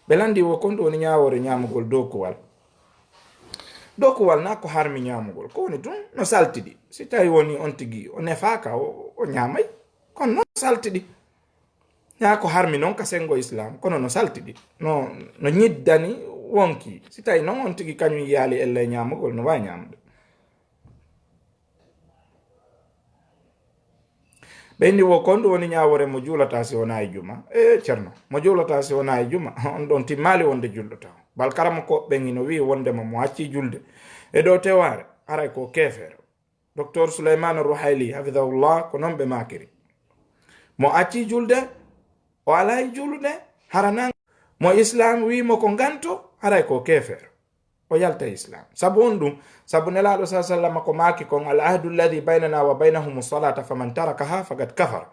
Ɓe lanndi wo kon ɗum woni ñaawoore ñaamugol dokuwal. Dokuwal naa ko harmi ñaamugol, ko woni tun no saltiɗi. Si tawi woni on tigi o nefaaka, o, o ñaamay, kono non saltiɗi. Naa ko harmi non ka senngo Islaam, kono no saltiɗi. No, no ñiddani wonki. Si tawi non on tigi kañum yiyaali ella e ñaamugol, no waawi ñaamude. Ɓe inni wo kon ɗum woni ñaawoore mo juulataa si wonaa e juma. E Cerno, mo juulataa si wonaa e juma, on ɗon timmaali wonde julɗo taw. Bal karamokooɓe ɓen hino wi'i wondema mo accii julde e dow tewaare, haray ko keefeero. Doktor Suleymaana Ruhayli, hafidahullah, ko non ɓe maakiri. Mo accii julde, o alaa e juulude, hara nan mo Islaam wi'i mo ko nganto, haray ko keefeero. O yalta Islaam. Sabu honɗum? Sabu Nelaaɗo sa sallam ko maaki kon, "Al ahdu alladhi baynana wa baynahum salata faman tarakaha faqad kafar."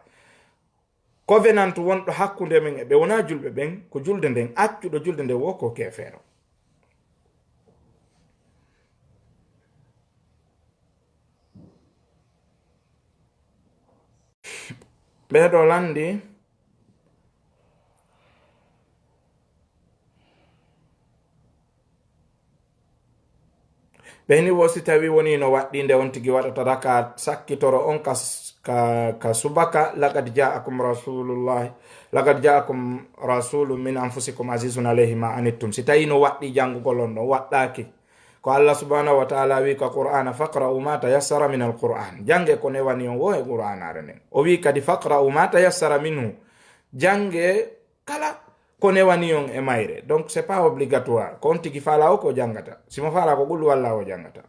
Covenant wonɗo hakkunde men e ɓe wonaa julɓe ɓen, ko julde nden, accuɗo julde nden wo ko keefeero. Ɓee ɗoo lanndi, ɓe ni wo si tawi woni no waɗɗinde on tigi waɗata raka sakkitoro on ka, ka, ka subaka, "Laqad ja'akum rasulullah, laqad ja'akum rasulun min anfusikum azizun alayhi ma anittum." Si tawi no waɗɗi janngugol on ɗon, waɗɗaaki. Ko Allah subhanahu wa ta'ala wi ka Qur'ana, "Faqra'u ma tayassara min al-Qur'an." Jannge ko newani on wo e Qur'anare nden. O wi kadi, "Faqra'u ma tayassara minhu." Jannge kala ko newani on e mayre. Donc, c'est pas obligatoire. Ko on tigi faala o ko janngata. Si mo faala ko qul huwallahu o janngata.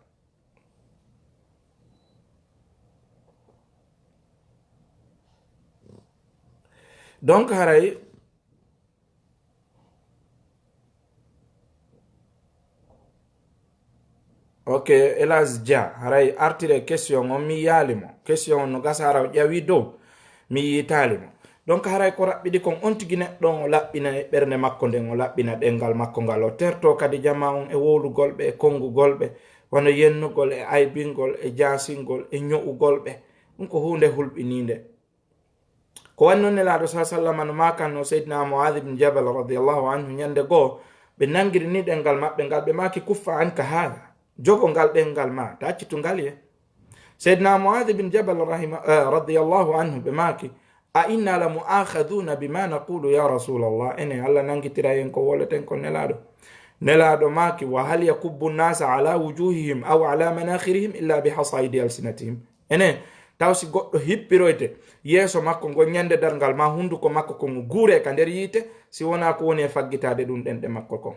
Donc, haray Ok, Elas Dia, haray artire question on mi yiyaali mo. Question on no gasa hara o ƴawi dow, mi yiitaali mo. Donc haray ko raɓɓiɗi kon on tigi neɗɗo on o laɓɓina e ɓernde makko nden, o laɓɓina ɗemngal makko ngal, o terto kadi jama on e wowlugol ɓe, e konngugol ɓe, wano yennugol, e aybingol, e jaasingol, e ño'ugol ɓe. Ɗum ko huunde hulɓiniinde. Ko wani non Nelaaɗo sa sallama no maakanno Seydina Mu'adh ibn Jabal radiyallahu anhu ñande goo, ɓe nangiri ni ɗemngal maɓɓe ngal, ɓe maaki, "Kuffa anka haadha, jogo ngal ɗemngal ma, ta accitu ngal ye." Seydina Mu'adh ibn Jabal rahima-, eh, radiyallahu anhu, ɓe maaki, "A inna la mu'akhadhuna bima naqulu ya Rasulallah?" Enen Allah nangitiray en ko woleten kon Nelaaɗo. Nelaaɗo maaki, "Wa hal yakubbu nnasa ala wujuhihim aw ala manakhirihim illa bi hasaidi alsinatihim?" Enen, taw si goɗɗo hippiroyte yeeso makko ngon ñande darngal, ma hunduko makko kon guure ka nder yiite, si wonaa ko woni e faggitaade ɗum ɗenɗe makko kon.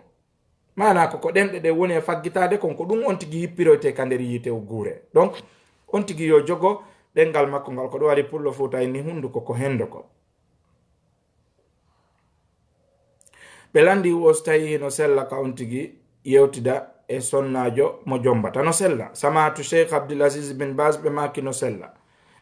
Maanaa ko, ko ɗenɗe ɗe woni e faggitaade kon, ko ɗum on tigi hippiroyte ka nder yiite o guure. Donc, on tigi yo jogo ɗemngal makko ngal, ko ɗum waɗi pullo Fuuta en ni hunduko ko hendo ko. Ɓe lanndi wo so tawi hino sella ka on tigi yewtida e sonnaajo mo jombata. No sella. Samaatu Cheikh Abdul Aziz bin Baz ɓe maaki no sella.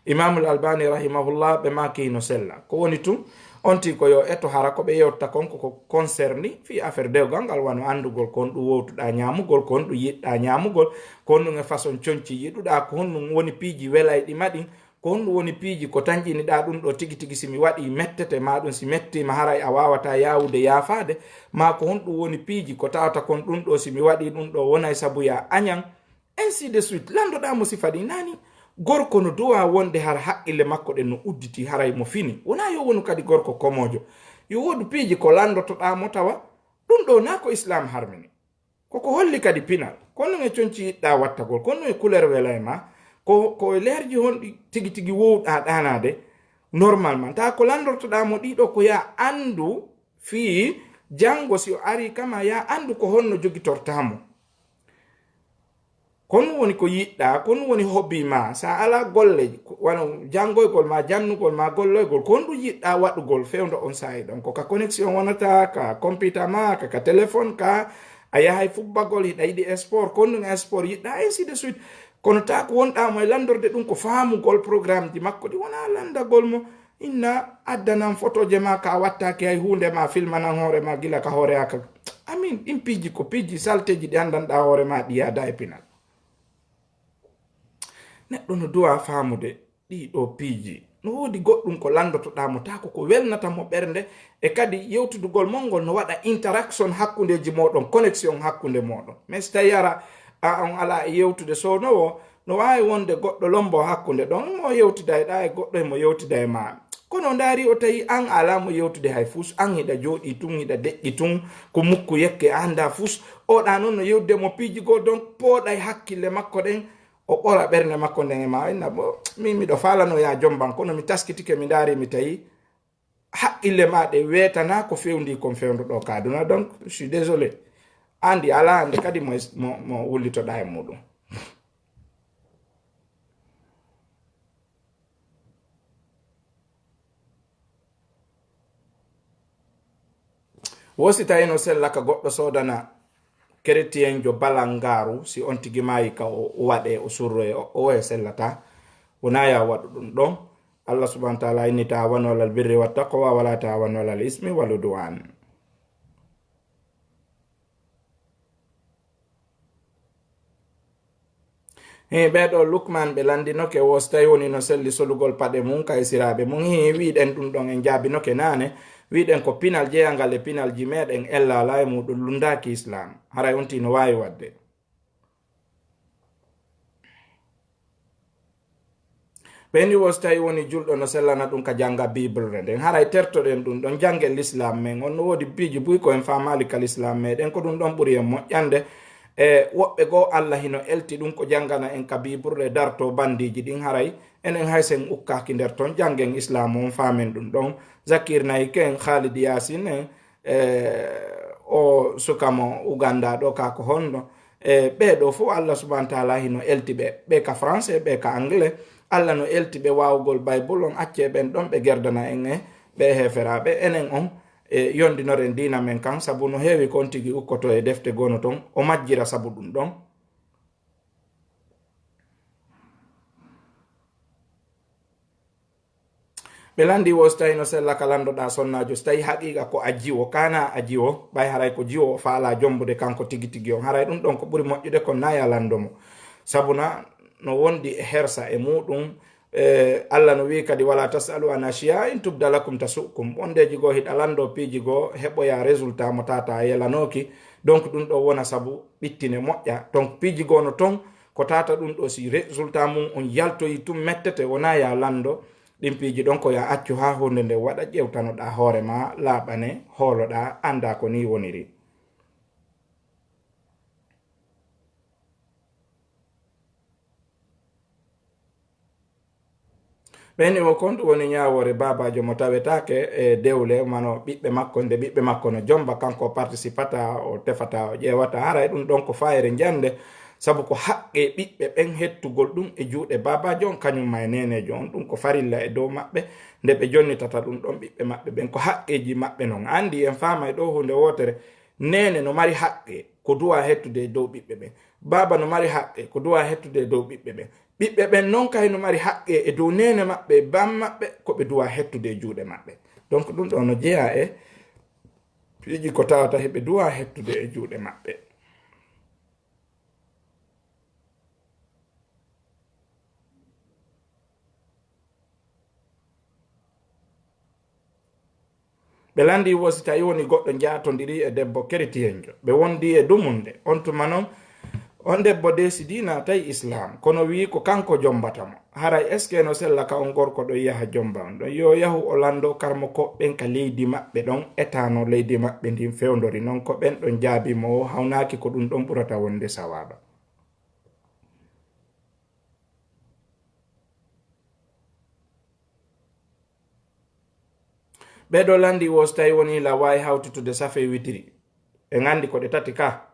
Imamul Albani rahimahullah ɓe maaki no sella. Ko woni tun, on tigi ko yo eto hara ko ɓe yewta kon ko, ko concerni fii affaire dewgal ngal, wano anndugol ko honɗum wowtuɗaa ñaamugol, ko honɗum yiɗɗaa ñaamugol, ko honɗum e façon conci yiɗuɗaa, ko honɗum woni piiji welayɗi ma ɗin, ko honɗum woni piiji ko tanƴiniɗaa ɗum ɗo tigi tigi, si mi waɗii mettete, ma ɗum si mettiima haray a waawataa yaawude yaafaade, ma ko honɗum woni piiji ko tawata kon ɗum ɗo si mi waɗii ɗum ɗo wonay sabu ya añan, ainsi de suite. Lanndoɗaa mo sifa ɗin naani. Gorko no duwa wonde har haqqille makko ɗen no udditi haray mo fini. Wonaa yo wonu kadi gorko komoojo. Yo woodu piiji ko lanndotoɗaa mo tawa ɗum ɗo naa ko Islaam harmini. Ko ko holli kadi pinal. Ko honɗum e conci yiɗɗaa wattagol, ko honɗum e couleur welay ma, ko, ko e leerji honɗi tigi tigi wowɗaa ɗaanaade normalement. Tawa ko lanndortoɗaa mo ɗii ɗoo ko ya anndu fii janngo si o arii kama, ya anndu ko honno jogitortaa mo. Ko honɗum woni ko yiɗɗaa, ko honɗum woni hobby ma, sa alaa golle, wano janngoygol ma, jannugol ma, golloygol, ko honɗum yiɗɗaa waɗugol fewndo on saa'i ɗon? Ko ka connexion wonata, ka computer ma, ka, ka téléphone, ka a yahay fubbagol, hiɗa yiɗi sport, ko honɗum sport yiɗɗaa, ainsi de suite. Kono taa ko wonɗaa mo e lanndorde ɗum ko faamugol programmeji makko ɗi, wonaa lanndagol mo, inna addanan fotooje ma ka a wattaaki hay huunde ma, filmanan hoore ma gila ka hoore aka. Amin, ɗin piiji ko piiji salteeji ɗi anndanɗaa hoore maa, ɗi yaada e pinal. Neɗɗo no duwaa faamude ɗii ɗoo piiji. No woodi goɗɗum ko lanndotoɗaa mo, taa ko ko welnata mo ɓernde, e kadi yewtidugol mon ngol no waɗa interaction hakkundeeji mooɗon, connexion hakkunde mooɗon. Mais si tawii hara a on alaa e yewtude soono woo, no waawi wonde goɗɗo lombo hakkunde ɗon, mo yewtida e ɗaa e goɗɗo e mo yewtida e maa. Kono ndaari o tawi an a alaa mo yewtude hay fus, an hiɗa jooɗii tun, hiɗa deƴƴi tun, ko mukku yekke a anndaa fus. Oɗaa noon no yewtude mo piiji goo, donc pooɗay hakkille makko ɗen, o ɓora ɓernde makko nden e maa, inna bo, min miɗo faalano yaa jomban, kono mi taskitike, mi ndaari, mi tawi haqqille maa ɗe weetanaa ko fewndii kon fewnduɗo ka aduna. Donc, je suis désolé. Anndi alaa hannde kadi mo, mo, mo wullitoɗaa e muuɗum. Wo si tawi no sella ka goɗɗo soodana keretiyenjo balangaaru, si on tigi maayi ka o, o waɗe, o surroye, o, o e sellata, wonaa ya waɗu ɗum ɗon. Allah subhanahu wa ta'ala inni: "Ta'awanu alal birri wat taqwa, wala ta'awanu alal ismi wal udwan." Hii, ɓee ɗoo Lukman ɓe lanndinoke, wo si tawi woni no selli solugol paɗe mum ka esiraaɓe mum. Hii, wi'ɗen ɗum ɗon, en jaabinoke naane. Wi'ɗen ko pinal jeyangal e pinalji meɗen, ella alaa e muɗum, lunndaaki Islaam. Haray on tii no waawi waɗde. Ɓe ni wo si tawi woni julɗo no sellana ɗum ka jannga Bible nden. Haray tertoɗen ɗum ɗon, janngen Lislaam men. On no woodi piiji buy ko en faamaali ka Lislaam meɗen, ko ɗum ɗon ɓuri en moƴƴande. E woɓɓe goo, Allah hino elti ɗum ko janngana en ka Bible, darto bandiiji ɗin. Haray enen hay sen ukkaaki nder ton, janngen Islaam on, faamen ɗum ɗon. Zakir Naik en, Khalid Yasin en, e o suka mo Uganda ɗo ka ko honno? E ɓee ɗoo fof Allah subhanahu wa ta'ala hino elti ɓe, ɓe ka français, ɓe ka anglais. Allah no elti ɓe waawugol Baybul on, accee ɓen ɗon ɓe gerdana en e ɓe heeferaaɓe. Enen on, e yondinoren diina men kan, sabu no heewi kon tigi ukkoto e defte gono ton, o majjira sabu ɗum ɗon. Ɓe lanndi wo, si tawi no sella ka lanndoɗaa sonnaajo, si tawi haqiiqa ko a jiwo, kana a jiwo, ɓay haray ko jiwo o faalaa jombude kanko tigi tigi on, haray ɗum ɗon ko ɓuri moƴƴude kon na ya lanndo mo. Sabu na no wondi e hersa e muuɗum, e, Allah no wi'i kadi: "Wala tasalu an ashiya in tubda lakum tasukum." Wondeeji goo hiɗa lanndoo piiji goo, heɓoyaa résultat mo tata a yelanooki. Donc ɗum ɗon wona sabu ɓittine moƴƴa. Donc piiji goo no ton, ko tata ɗum ɗo, si résultat mum on yaltoyi tun mettete, wona ya lanndo ɗin piiji ɗon, ko ya accu haa huunde nden waɗa, ƴewtanoɗaa hoore maa, laaɓane, hooloɗaa, anndaa ko nii woniri. Ɓen o kon ɗum woni ñaawoore baabaajo mo tawetaake e dewle, mano ɓiɓɓe makko, nde ɓiɓɓe makko no jomba, kanko o participata, o tefata, o ƴeewata, haray ɗum ɗon ko fayre njande, sabu ko haqqe ɓiɓɓe ɓen hettugol ɗum e juuɗe baabaajo on, kañum ma e neeneejo on, ɗum ko farilla e dow maɓɓe, nde ɓe jonnitata ɗum ɗon ɓiɓɓe maɓɓe ɓen, ko haqqeeji maɓɓe non. Anndi en faamay ɗo huunde wootere, neene no mari haqqe ko duwa hettude e dow ɓiɓɓe ɓen. Baaba no mari haqqe ko duwa hettude e dow ɓiɓɓe ɓen. Ɓiɓɓe ɓen non kay no mari haqqe e dow neene maɓɓe e bam maɓɓe ko ɓe duwa hettude e juuɗe maɓɓe. Donc ɗum ɗo no jeyaa e piiji ko tawata heɓe duwa hettude e juuɗe maɓɓe. Ɓe lanndii wo si tawi woni goɗɗo jaatondiri e debbo keretiyenjo, ɓe wondi e dumunde, on tuma non, on debbo desidii naatay Islaam, kono wi'i ko kanko jombata mo. Haray est-ce que no sella ka on gorko ɗo yaha jomba on ɗon? Yo yahu o lanndo karmokooɓe ɓen ka leydi maɓɓe ɗon, etano leydi maɓɓe ndin fewndori non, ko ɓen ɗon jaabi mo o hawnaaki ko ɗum ɗon ɓurata wonde sawaaba. Ɓee ɗoo lanndi wo si tawi woni la waawi hawtitude safe witiri. En anndi ko ɗe tati ka.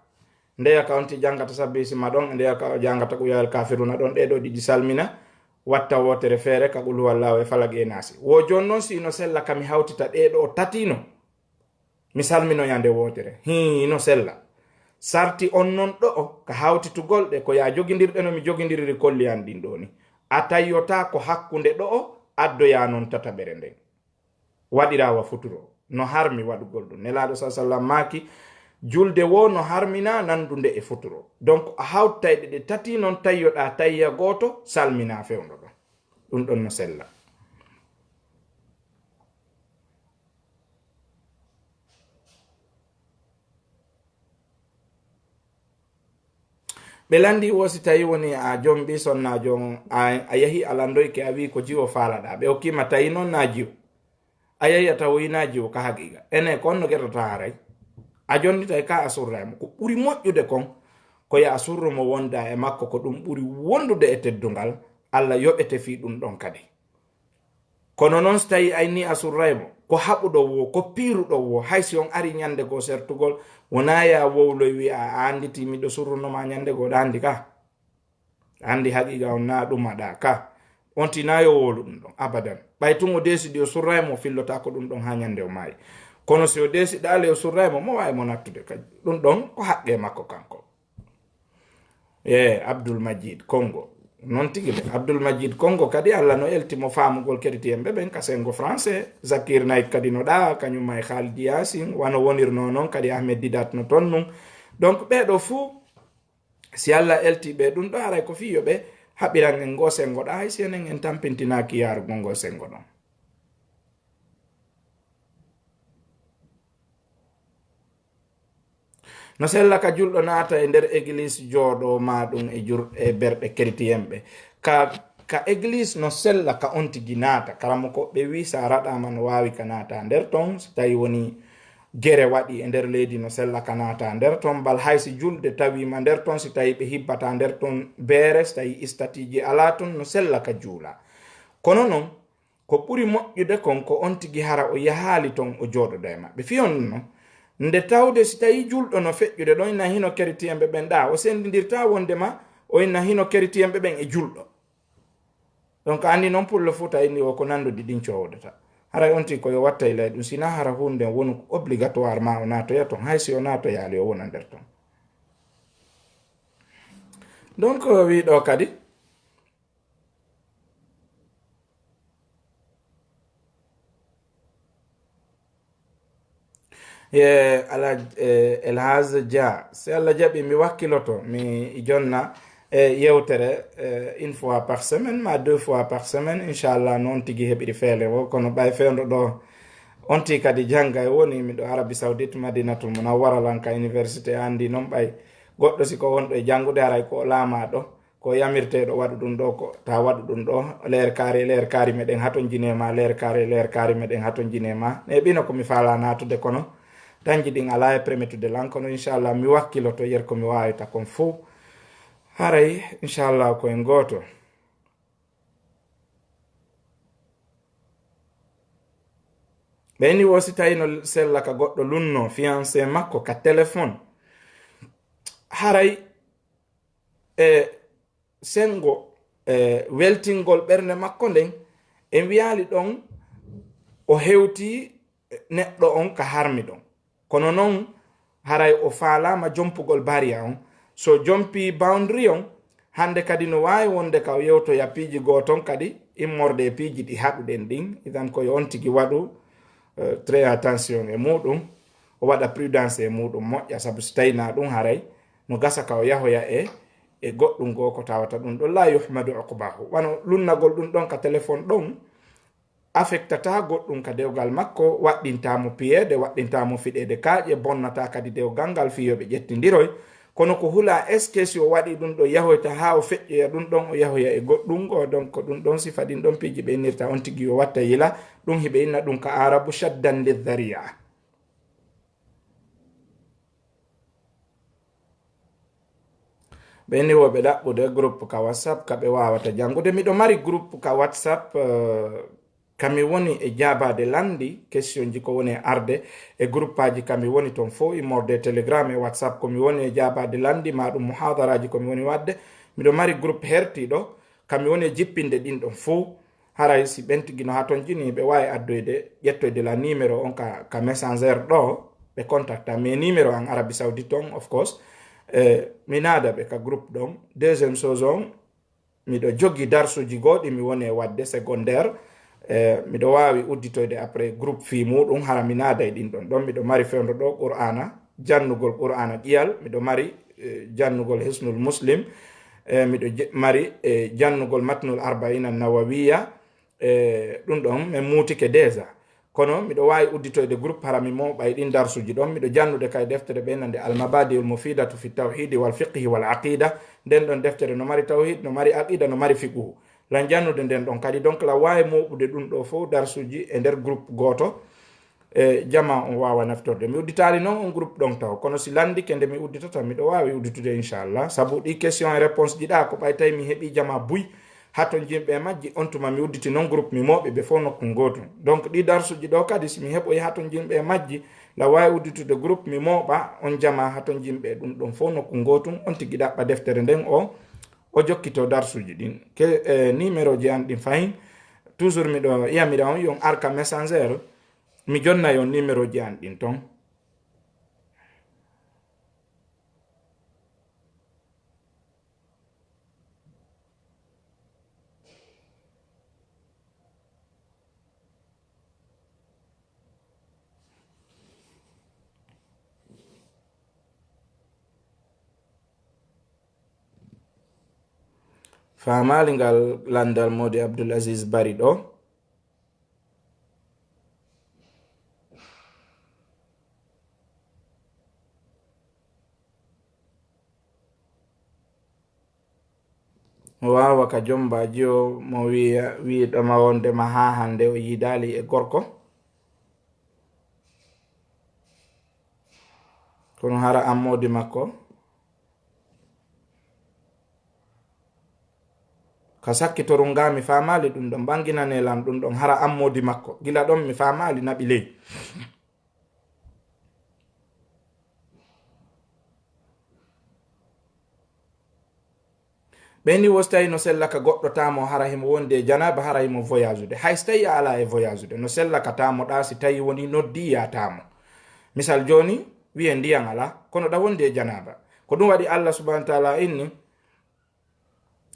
Ndeya ka on ti janngata sabbi isma ɗon, e ndeya ka o janngata qul ya ayyuhal kafiruna ɗon, ɗee ɗoo ɗiɗi salmina, watta wootere feere ka qul huwallahu e falaq e naasi. Wo jooni non si ino sella ka mi hawtita ɗee ɗoo tati no. Mi salminoya nde wootere. Hii, no sella. Sarti on non ɗo'o ka hawtitugol ɗe, ko ya jogindirɗe no mi jogindiriri kolli an ɗin ɗoo ni. A tayotaa ko hakkunde ɗo'o, addoyaa non tataɓere nden. Waɗiraa wa futuro. No harmi waɗugol ɗum. Nelaaɗo sa sallam maaki, Julde woo no harminaa nandunde e futuro. Donc, a hawtayɗe ɗe tati non, tayyoɗaa tayya gooto, salminaa fewndo ɗon. Ɗum ɗon no sella. Ɓe lanndii woo si tawii woni a jombii sonnaajo on, a, a yahii a lanndoyke, a wi'i ko jiwo faalaɗaa. Ɓe hokkii ma tawii non naa jiwo. A yahii a tawoyii naa jiwo ka haqiiqa. Enee, ko honno geɗotaa haray? A jonnitay ka a surray mo. Ko ɓuri moƴƴude kon, ko yo a surru mo wonda e makko, ko ɗum ɓuri wondude e teddungal. Alla yoɓete fii ɗum ɗon kadi. Kono non, si tawii aynii a surray mo, ko haɓuɗo woo, ko piiruɗo woo, hay si on arii ñannde goo sertugol, wonaa yo a wowloy wi'a, "A annditii miɗo surruno ma ñannde goo, ɗa anndi ka? A anndi haqiiqa on naa ɗum aɗa ka." On tinaa yo wowlu ɗum ɗon, abadan. Ɓay tun o deesidi o surray mo, o fillotaako ɗum ɗon haa ñannde o maayi. Kono si o deesidaali o surray mo, mo waawi mo nattude kadi. Ɗum ɗon ko haqqee makko kanko. E Abdul Majid Kongo. Non tigi le. Abdul Majid Kongo kadi, Alla no elti mo faamugol keritiyen ɓe ɓen ka senngo français. Zakir Naik kadi no ɗaa, kañum ma e Khalid Yasin, wano wonirnoo non kadi Ahmed Didat no ton nun. Donc, ɓee ɗoo fuu, si Alla elti ɓe ɗum ɗoo, haray ko fii yo ɓe haɓiran en ngoo senngo ɗaa, hay si enen en tampintinaaki yaarugol ngoo senngo ɗon. No sella ka julɗo naata e nder egliis jooɗoo maa ɗum e jur-, e berɗe keritiyen ɓe. Ka, ka egliis no sella ka on tigi naata. Karamoko ɓe wi'i sa raɗaama no waawi ka naata nder ton, si tawi woni gere waɗi e nder leydi no sella ka naata nder ton. Bal hay si julde tawiima nder ton, si tawi ɓe hibbata nder ton beere, si tawi istatiiji alaa ton, no sella ka juula. Kono non, ko ɓuri moƴƴude kon ko on tigi hara o yahaali ton o jooɗoda e maɓɓe. Fii honno? Nde tawde si tawii julɗo no feƴƴude ɗon, ina hino keritiyen ɓe ɓen ɗaa, o sendindirtaa wondema o ina hino keritiyen ɓe ɓen e julɗo. Donc, anndi non pullo fuu tawi ni o ko nanndudi ɗin coowodata. Haray on tigi ko yo wattay lay ɗum, sinaa hara huunde nden wonu obligatoire ma o naatoya ton, hay si o naatoyaali o wona nder ton. Donc, o wii ɗoo kadi, Ye Alhaj, eh, Elhaj Dia, si Alla jaɓi, mi wakkiloto, mi jonna, eh, yewtere, eh, une fois par semaine, ma deux fois par semaine, inchallah, noon tigi heɓiri feele o, kono ɓay fewndo ɗo, on ti kadi jannga e woni, miɗo Arabie Saoudite, Madinatul Munawwara, lan ka université, anndi noon ɓay goɗɗo si ko wonɗo e janngude, haray ko o laamaaɗo. Ko yamirteeɗo waɗu ɗum ɗo, ko ta waɗu ɗum ɗo, leer kaari, leer kaari meɗen hatonjine ma, leer kaari, leer kaari meɗen hatonjine ma. Ne ɓino ko mi faala naatude kono, dañji ɗin alaa e premetude lan, kono inchallah mi wakkiloto yer ko mi waawita kon fow. Haray, inchallah ko en gooto. Ɓeyni wo si tawi no sella ka goɗɗo lunno, fiancé makko ka téléphone. Haray, e senngo, e weltingol ɓernde makko nden, en wiyaali ɗon o hewti neɗɗo on ka harmi ɗon. Kono non, haray o faalaama jompugol bariya on. So jompi boundary on, hannde kadi no waawi wonde ka o yewtoya piiji goo ton kadi, immorde e piiji ɗi haɗuɗen ɗin. Idan ko yo on tigi waɗu, eh, très attention e muuɗum, o waɗa prudence e muuɗum moƴƴa, sabu si tawi na ɗum haray, no gasa ka o yahoya e, e goɗɗum goo ko tawata ɗum ɗon la yuhmadu uqbahu. Wano lunnagol ɗum ɗon ka téléphone ɗon, affectata goɗɗum ka dewgal makko, waɗɗinta mo piyeede, waɗɗinta mo fiɗeede kaaƴe, bonnata kadi dewgal ngal fii yo ɓe ƴettindiroy. Kono ko hula, est-ce que si o waɗi ɗum ɗo yahoyta haa o feƴƴoya ɗum ɗon, o yahoya e goɗɗum goo? Donc ko ɗum ɗon sifa ɗin ɗon piiji ɓe innirta on tigi yo watta yila, ɗum hiɓe inna ɗum ka Aarabu shaddan lidhari'a. Ɓe ni wo ɓe ɗaɓɓude groupe ka WhatsApp ka ɓe waawata janngude. Miɗo mari groupe ka WhatsApp, eh, ka mi woni e jaabaade lanndi, question ji ko woni e arde e groupe aji ka mi woni ton fow, immorde e Telegram e WhatsApp ko mi woni e jaabaade lanndi, ma ɗum muhadaraaji ko mi woni waɗde. Miɗo mari groupe hertiiɗo ka mi woni e jippinde ɗin ɗon fow. Haray si ɓen tigi no hatonjini, ɓe waawi addoyde, ƴettoyde la numéro on ka, ka Messenger ɗo, ɓe contacta. Mais numéro an Arabie Saoudite on, of course, eh, mi naada ɓe ka groupe ɗon. Deuxième chose on, miɗo jogi darsuji goo ɗi mi woni e waɗde secondaire. Eh, miɗo waawi udditoyde après groupe fii muuɗum, hara mi naada e ɗin ɗon. Ɗon miɗo mari fewndo ɗo Qur'aana, jannugol Qur'aana ƴiyal, miɗo mari, eh, jannugol Hisnul Muslim, eh, miɗo je-, mari, eh, jannugol Matnul Arbaina Nawawiya, eh, ɗum ɗon min muutike déjà. Kono miɗo waawi udditoyde groupe hara mi mooɓay ɗin darsuuji ɗon. Miɗo jannude kay deftere ɓe nande Al Mabadiul Mufidatu fi Tawhidi wal Fiqhi wal Aqida. Nden ɗon deftere no mari tawhid, no mari aqida, no mari fiqhu. Lan jannude nden ɗon kadi. Donc, lan waawi mooɓude ɗum ɗo fof darsuuji e nder groupe gooto. E jama on waawa naftorde. Mi udditaali noon on groupe ɗon taw. Kono si landike nde mi udditata, miɗo waawi udditude inchallah. Sabu ɗi question e réponse ji ɗa, ko ɓay tawi mi heɓi jama buy, haton jimɓe e majji, on tuma mi udditi noon groupe, mi mooɓi ɓe fof nokku gootum. Donc, ɗi darsuuji ɗo kadi, si mi heɓoyi haton jimɓe e majji, la waawi udditude groupe, mi mooɓa on jama haton jimɓe ɗum ɗon fof nokku gootum, on tigi ɗaɓɓa deftere nden o, o jokkito darsuuji ɗin. Ke, eh, numéro ji an ɗin fahin, toujours miɗo yamira on yon arka messenger, mi jonna yon numéro ji an ɗin ton. Faamaali ngal lanndal Moodi Abdul Aziz Bari ɗo. O waawa ka jombaaji o mo wiya, wiiɗoma wonde ma haa hannde o yiidaali e gorko. Kono hara an moodi makko. Ka sakkitoru nga mi faamaali ɗum ɗon, ɓanginane lan ɗum ɗon, hara an moodi makko. Gila ɗon mi faamaali naɓi ley. Ɓe ni wo si tawi no sella ka goɗɗo tamo, hara himo wondi e janaba, hara himo voyage ude. Hay si tawi a ala e voyage ude, no sella ka tamo ɗa si tawi woni noddi ya tamo. Misal joni, wiye ndiyan ala, kono ɗa wondi e janaba. Ko ɗum waɗi Allah subhanahu wa ta'ala inni,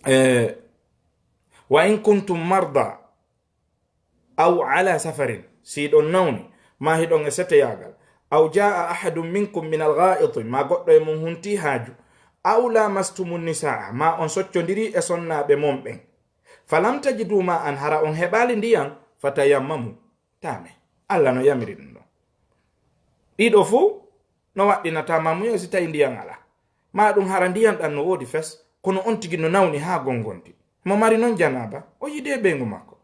eh, "Wa in kuntum marda aw ala safarin", si hiɗon nawni, ma hiɗon e seteyaagal, "aw jaa ahadun minkum min al-ghaa'iti", ma goɗɗo e mon hunti haaju, "aw lamastumu nisaa", ma on soccondiri e sonnaaɓe mon ɓen, "falam tajidu ma'an", hara on heɓaali ndiyan, "fatayammamu", tame. Allah no yamiri ɗum ɗon. Ɗiɗo fuu no waɗɗina tamamuya si tawi ndiyan ala. Ma ɗum hara ndiyan ɗan no woodi fes, kono on tigi no nawni haa gongonti. Mo mari non janaba, o yiide ɓeyngu makko.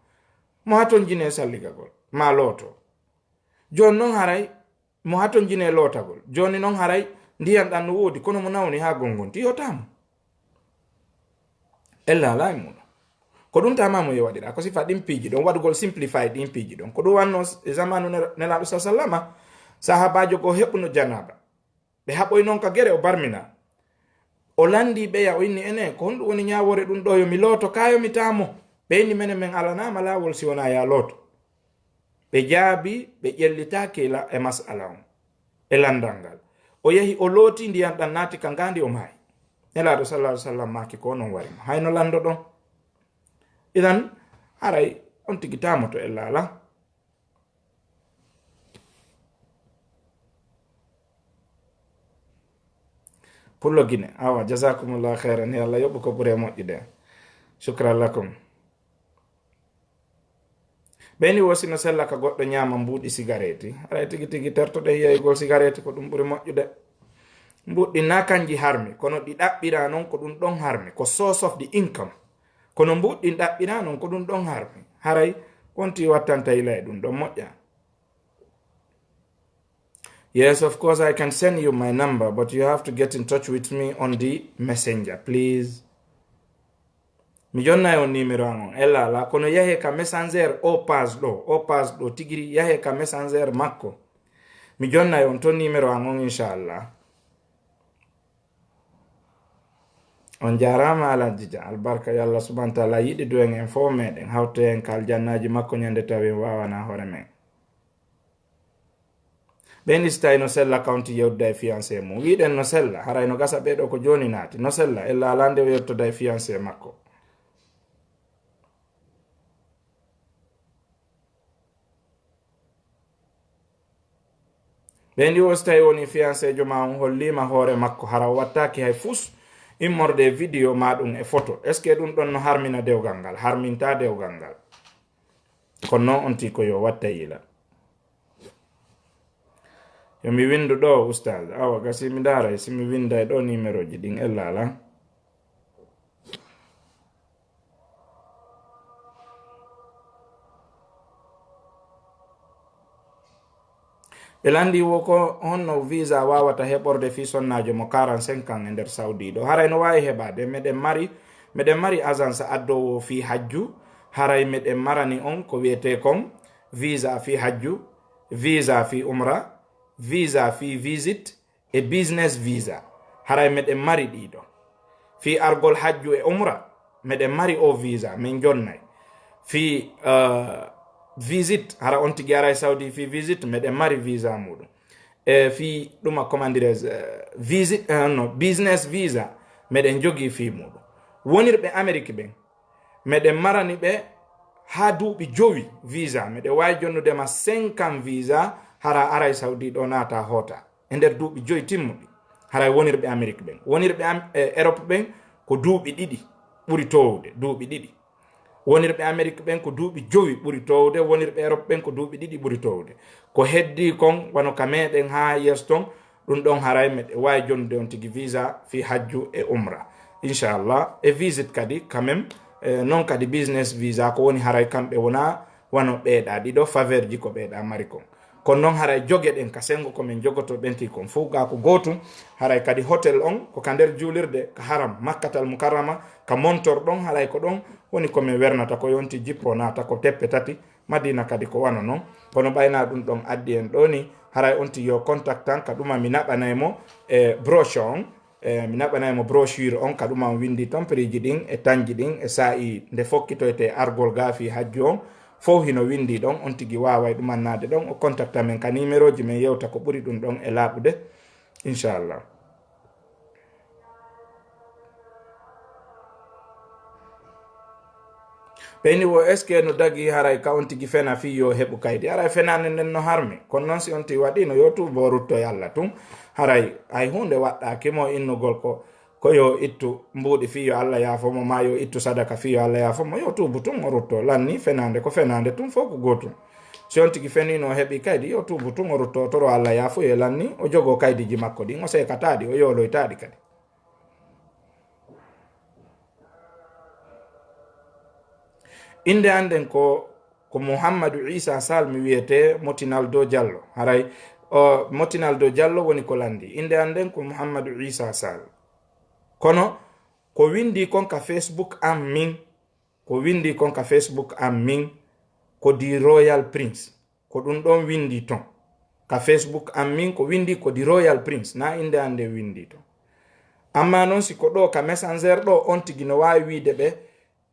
Mo hatonjine salligagol, ma looto. Jooni non haray mo hatonjine lootagol. Jooni non haray ndiyan ɗan no woodi, kono mo nawni haa gongonti, yo tamo. Ella ala e muɗum. Ko ɗum tamamuye waɗira, ko sifa ɗin piiji ɗon, waɗugol simplify ɗin piiji ɗon. Ko ɗum wanno e zamanu Nel-, Nelaaɗo sa sallama, sahabaajo goo heɓuno janaba. Ɓe haɓoyi non ka gere, o barmina. O landi ɓeya, o inni, "Ene, ko honɗum woni ñaawoore ɗum ɗo? Yo mi looto, kaa yo mi taamo?" Ɓe inni, "Menen men alanaama laawol si wonaa ya looto." Ɓe jaabi, ɓe ƴellitaaki e la-, e mas'ala on, e landal ngal. O yahi, o looti, ndiyan ɗan naati ka ngaandi, o maayi. Nelaaɗo sallallahu alaihi wasallam maaki, "Ko non wari mo. Hayno lando ɗon." Idan, haray on tigi taamoto ella ala. Pullo Gine, awa, jazakumullahu khairan, yo Allah yoɓu ko ɓuri e moƴƴude. Shukran lakum. Ɓeyni wo si no sella ka goɗɗo ñaama mbuuɗi sigareeti. Haray tigi tigi tertoɗen yeyugol sigareeti ko ɗum ɓuri moƴƴude. Mbuuɗi na kanji harmi, kono ɗi ɗaɓɓira non ko ɗum ɗon harmi, ko source of the income. Kono mbuuɗi ɗaɓɓira non ko ɗum ɗon harmi. Haray wonti wattanta ila e ɗum ɗon moƴƴa. Yes, of course, I can send you my number, but you have to get in touch with me on the messenger, please. Mi jonnay on numéro an on. Ella ala, kono yahe ka messenger o page ɗo, o page ɗo tigiri, yahe ka messenger makko. Mi jonnay on ton numéro an on, inchallah. On jaaraama, Alhaji Dia. Albarka yo Allah subhanahu wa ta'ala yiɗidu en, en fof meɗen, hawta en ka aljannaaji makko ñande tawi en waawana hoore men. Ɓen istay no sella county yewtuda e fiancé mum. Wiɗen no sella, haray no gasa ɓe ɗo ko jooni naati. No sella, ella ala nde o yewtoda e fiancé makko. Ɓeyndi o, si tawi woni fiyanseejo ma on holliima hoore makko, hara o wattaaki hay fus immorde e video ma ɗum e photo, est ce que ɗum ɗon no harmina dewgal ngal? Harminta dewgal ngal. Kono noon on tii ko yo watta yila. Yo mi winndu ɗo, Oustaz. Awa, gasi mi ndaaray si mi winnday ɗo numéro ji ɗin e laala. Ɓe lanndii wo ko honno visa waawata heɓorde fii sonnaajo mo quarante-cinq ans e nder Saudi ɗo. Haray no waawi heɓaade. Meɗen mari, meɗen mari agence addoowo fii hajju. Haray meɗen marani on ko wiyetee kon visa fii hajju, visa fii umra, visa fii visit, e business visa. Haray meɗen mari ɗiɗo. Fii argol hajju e umra, meɗen mari o visa, min jonnay. Fii, eh, visit, hara on tigi aray Saudi fii visit, meɗen mari visa muɗum. E fii ɗuma, comment dirais-je, eh, visit, eh, no, business visa, meɗen jogii fii muɗum. Wonirɓe Amérique ɓen, meɗen marani ɓe haa duuɓi jowi visa. Meɗen waawi jonnude ma cinq ans visa, hara aray Saudi ɗo naata hoota. E nder duuɓi joyi timmuɗi, haray wonirɓe Amérique ɓen, wonirɓe Am-, e Europe ɓen ko duuɓi ɗiɗi ɓuri toowde, duuɓi ɗiɗi. Wonirɓe Amérique ɓen ko duuɓi jowi ɓuri toowde, wonirɓe Europe ɓen ko duuɓi ɗiɗi ɓuri toowde. Ko heddii kon, wano ka meɗen haa yeeso ton, ɗum ɗon haray meɗen waawi jonnude on tigi visa fii hajju e umra. Inchallah, e visit kadi, quand même, eh, non kadi business visa, ko woni haray kamɓe wona wano ɓeeɗa ɗiɗo faveur ji ko ɓeeɗa mari kon. Kono non haray joge ɗen ka sengo ko min jogoto ɓen ti kon fow gaa ko gootum. Haray kadi hotel on ko ka nder juulirde ka haram, Makkatal Mukarrama, ka montor ɗon, haray ko ɗon woni ko min wernata ko yonti jippo naata ko teppe tati. Madina kadi ko wano non. Kono ɓayna ɗum ɗon addi en ɗo ni, haray on ti yo contact tan ka ɗuma mi naɓanay mo e brochure on. E, mi naɓanay mo brochure on, ka ɗuma on windi ton prix ji ɗin e tanji ɗin e saa'i nde fokkitoyte argol gaa fii hajju on. Fow hino windi ɗon, on tigi waaway ɗumannaade ɗon, o contacta men ka numéro ji men, yewta ko ɓuri ɗum ɗon e laaɓude, inchallah. Ɓeyni wo, est ce que no dagi haray ka on tigi fena fii yo heɓu kaydi? Haray fenaande nden no harmi. Kono non si on tigi waɗi no, yo tuubo, o rutto e Alla tun. Haray hay huunde waɗɗaaki mo innugol ko, ko yo ittu mbuuɗi fii yo Alla yaafo mo, maa yo ittu sadaka fii yo Alla yaafo mo. Yo tuubu tun, o rutto. Lanni fenaande ko fenaande tun, fow ko gootum. Si on tigi fenii no, o heɓi kaydi, yo tuubu tun, o rutto, o toro Alla yaafuye. Lanni o jogoo kaydiji makko ɗin, o seekataaɗi, o yooloytaaɗi kadi. Innde an nden ko, ko Muhammadu Isa Sall mi wiyetee, Motinaldo Diallo. Haray, o, Motinaldo Diallo woni ko lanndii. Innde an nden ko Muhammadu Isa Sall. Kono ko winndii kon ka Facebook an min, ko winndii kon ka Facebook an min, ko The Royal Prince. Ko ɗum ɗon winndii ton. Ka Facebook an min ko winndii ko The Royal Prince, na innde an nden winndii ton. Ammaa non si ko ɗoo ka Messenger ɗoo, on tigi no waawi wiide ɓe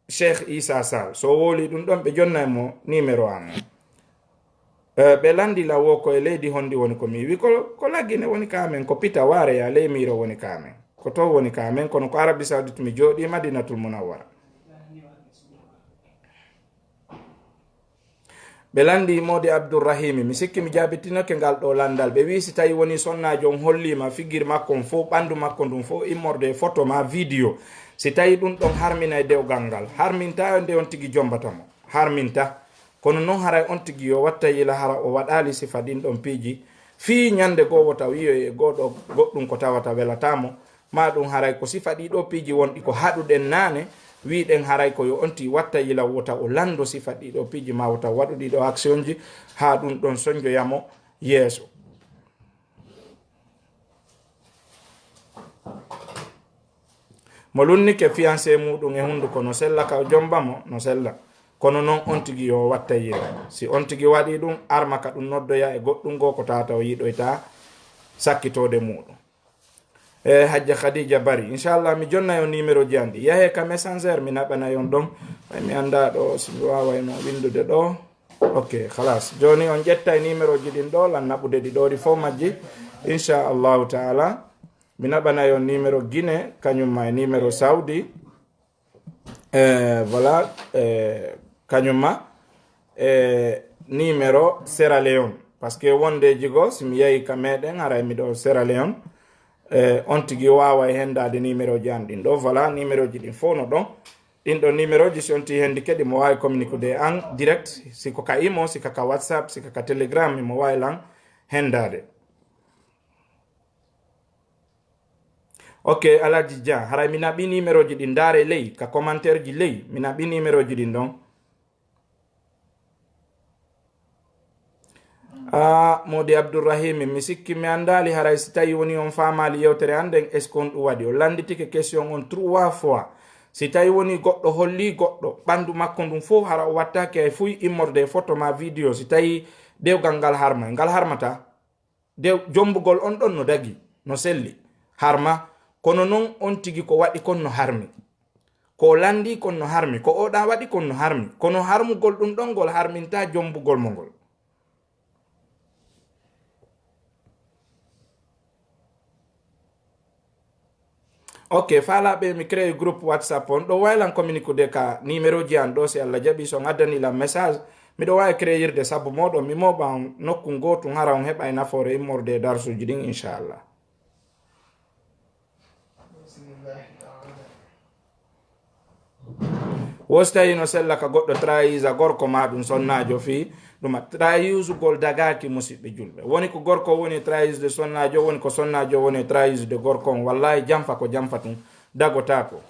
Cheikh Isa Sall. So o wowlii ɗum ɗon, ɓe jonnay mo numéro an on. Eh, ɓe lanndii lan wo ko e leydi honndi woni ko mi wi, ko, ko Lagine woni ka men, ko Pita Waare ya ley miiro woni ka men. Ko ton woni ka men, kono ko Arabie Saoudite mi jooɗii, Madinatul Munawwara. Ɓe lanndii Moodi Abdurrahimi, mi sikki mi jaabitinoke ngal ɗoo lanndal. Ɓe wii si tawi wonii sonnaajo on holliima figir makko on fow, ɓanndu makko ndun fow, immorde e photo maa video, si tawi ɗum ɗon harminay dewgal ngal, harminta nde on tigi jombata mo, harminta. Kono non haray on tigi yo watta yila hara o waɗaali sifa ɗin ɗon piiji, fii ñannde goo wota wi'oy e goo ɗoo goɗɗum ko tawata welataa mo, maa ɗum haray ko sifa ɗii ɗoo piiji wonɗi ko haɗuɗen naane, wi'ɗen haray ko yo on tigi watta yila wota o lanndo sifa ɗii ɗoo piiji maa wota waɗu ɗii ɗoo actionji, haa ɗum ɗon sonjoya mo yeeso. Mo lunnike fiancé muɗum e hunnduko no sella ka o jomba mo, no sella. Kono non on tigi yo watta yila. Si on tigi waɗi ɗum, arma ka ɗum noddoya e goɗɗum goo ko tawata o yiɗoyta sakkitoode muɗum. E Hajja Khadija Bari. Inchallah, mi jonnay on numéro ji an ɗi. Yahe ka Messenger, mi naɓanay on ɗon. Ay, mi annda ɗo, si mi waawayno winndude ɗo. Ok, khalas. Jooni on ƴettay numéro ji ɗin ɗo, lan naɓude ɗi ɗo, ɗi fow majji. Inchallahu taala. Mi naɓanay on numéro Guinée, kañum ma e numéro Saudi. Eh, voilà, eh, kañum ma, eh, numéro Sierra Leone. Parce que wondeji goo, si mi yahi ka meɗen, haray miɗo Sierra Leone, eh, on tigi waaway hendaade numéroji an ɗin ɗo. Voilà, numéroji ɗin fof no ɗon. Ɗin ɗo numéroji, si on tii hendi kadi, mo waawi communiquer de an direct, si ko ka imo, si ka, ka WhatsApp, si ka, ka Telegram, mo waawi lan hendaade. Ok, Alhaji Dia, haray mi naɓi numéroji ɗin, ndaare ley, ka commentaire ji ley, mi naɓi numéroji ɗin ɗon. Ah, Modi Abdourahimi, mi sikki mi anndaali haray si tawi woni on faamaali yewtere an nden, est-ce que on ɗum waɗi? On lannditike question on trois fois. Si tawi woni goɗɗo holli goɗɗo ɓanndu makko ndun fof, hara o wattaake hay fuy immorde e photo ma vidéo, si tawi dewgal ngal harmay, ngal harmata. De jombugol on ɗon no dagi, no selli, harma, kono non on tigi ko waɗi kon no harmi. Ko o lanndii kon no harmi, ko oɗa waɗi kon no harmi, kono harmugol ɗum ɗon ngol harmintaa jombugol mo ngol. Ok, faalaaɓe, mi créé groupe WhatsApp on, ɗo waylan communiquer de ka numéroji an ɗo, si Allah jaɓi, so on addani lan message, miɗo waawi créirde sabu mooɗon, mi mooɓa on nokku ngootu, hara on heɓa e nafoore immorde e darsuuji ɗin, inchallah. Wo si tawi no sella ka goɗɗo trahisa gorko ma ɗum sonnaajo fii ɗuma, trahisugol dagaaki, musiɓɓe julɓe. Woni ko gorko woni e trahisde sonnaajo, woni ko sonnaajo woni e trahisde gorko on. Wallahi, jamfa ko jamfa tun, dagotaako.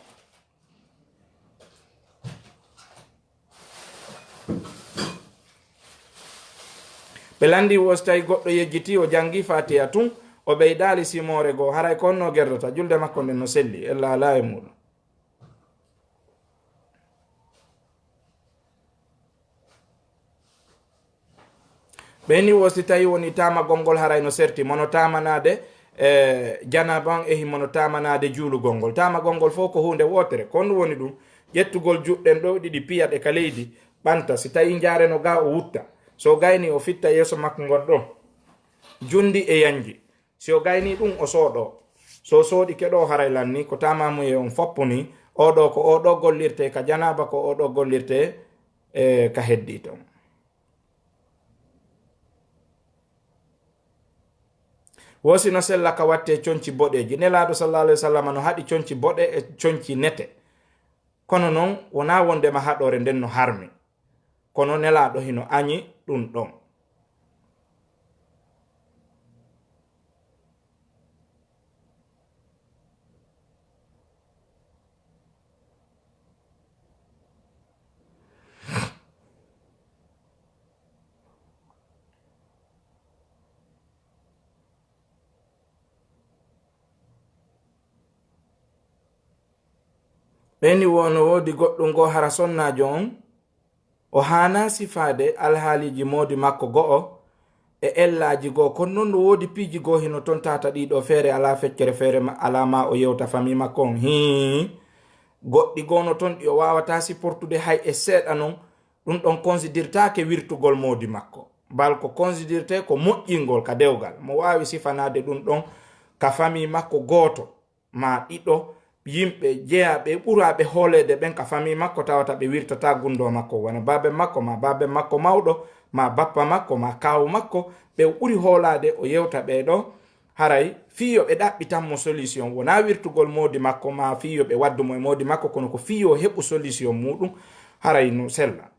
Ɓe lanndii wo si tawi goɗɗo yejjitii, o janngii Faatiha tun, o ɓeydaali simoore goo, haray ko honno gerdata? Julde makko nden no selli, ella alaa e muuɗum. Ɓe ni wo si tawi woni taamagol ngol haray no serti, mono taamanaade, e, janaaba on e himo no taamanaade juulugol ngol. Taamagol ngol fof ko huunde wootere. Ko honɗum woni ɗum? Ƴettugol juuɗɗen ɗo ɗiɗi, piya ɗe ka leydi, ɓanta. Si tawi njaare no ga, o wutta. So gayni, o fitta yeeso makko ngon ɗo. Junndi e yanji. Si o gaynii ɗum, o sooɗoo. So o sooɗike ɗoo, haray lanni ko taamamuye on foppu nii. Oo ɗoo ko oo ɗoo gollirtee ka janaaba, ko oo ɗoo gollirtee, e, ka heddii ton. Wo si no sella ka wattee conci boɗeeji. Nelaaɗo sallallahu alayhi wa sallam no haɗi conci boɗe e conci nete. Kono non, wonaa wondema haɗoore nden no harmi. Kono Nelaaɗo hino añi ɗum ɗon. Ɓe ni wo no woodi goɗɗum goo hara sonnaajo on, o haanaa sifaade alhaaliiji moodi makko go'o e ellaaji goo. Kono non no woodi piiji goo hino ton tata ɗii ɗoo feere alaa feccere feere ma-, alaa ma o yewta famii makko on. Hii, goɗɗi goo no ton ɗi o waawataa supportude hay e seeɗa non. Ɗum ɗon considirtaake wirtugol moodi makko. Bal ko considirtee ko moƴƴingol ka dewgal. Mo waawi sifanaade ɗum ɗon ka famii makko gooto, maa ɗiɗo, yimɓe jeyaaɓe, ɓuraaɓe hooleede ɓen ka famii makko, tawata ɓe wirtataa gundoo makko, wano baaben makko, maa baaben makko mawɗo, maa bappa makko, maa kaawu makko, ɓe o ɓuri hoolaade, o yewta ɓee ɗoo, haray fii yo ɓe ɗaɓɓitan mo solution, wonaa wirtugol moodi makko, maa fii yo ɓe waddu mo e moodi makko, kono ko fii yo heɓu solution muuɗum, haray no sella.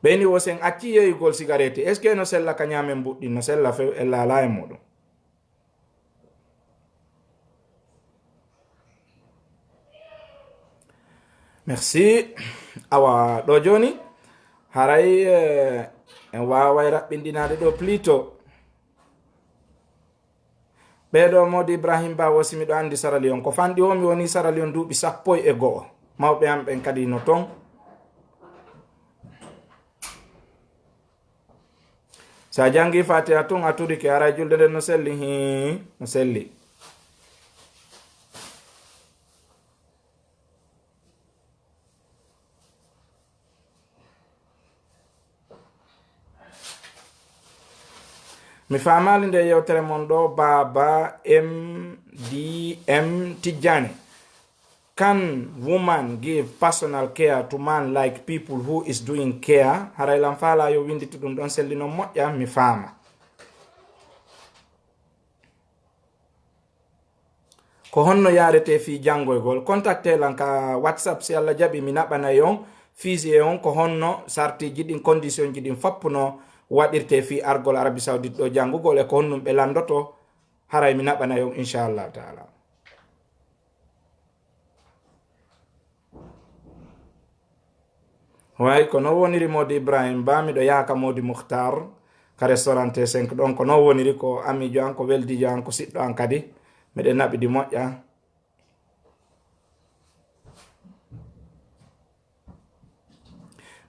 Ɓe ni wo sen acci yeeyugol sigareeti, est-ce que no sella ka ñaamen mbuɗɗi? No sella few, ella alaa e muuɗum. Merci. Awa, ɗo jooni, haray, eh, en waaway raɓɓinɗinaade ɗo plutôt. Ɓee ɗoo, Modi Ibrahim Ba, wo si miɗo anndi Sierra Leone. Ko fanɗi o, mi woni Sierra Leone duuɓi sappo e go'o. Mawɓe am ɓen kadi no ton. So a janngii Faatiha tun, a turike, haray julde nden no selli, hii, no selli. Mi faamaali nde yewtere mon ɗo, Baaba M D M Tijjani. Can woman give personal care to man like people who is doing care? Haray lan faala yo winditi ɗum ɗon selli non moƴƴa, mi faama. Ko honno yaarete fii janngoygol? Contacte lan ka WhatsApp si Allah jaɓi, mi naɓanay on fiisiye on ko honno sartiiji ɗin, condition ji ɗin fappuno waɗirte fii argol Arabie Saoudite ɗo janngugol e ko honɗum ɓe lanndoto. Haray mi naɓanay on, inchallahu taala. Way, ko non woniri Modi Ibrahim Ba, miɗo yaha ka Modi Mukhtar, ka restaurant T cinq ɗon. Ko non woniri, ko amiijo an, ko weldiijo an, ko siɗɗo an kadi. Miɗen naɓidi moƴƴa.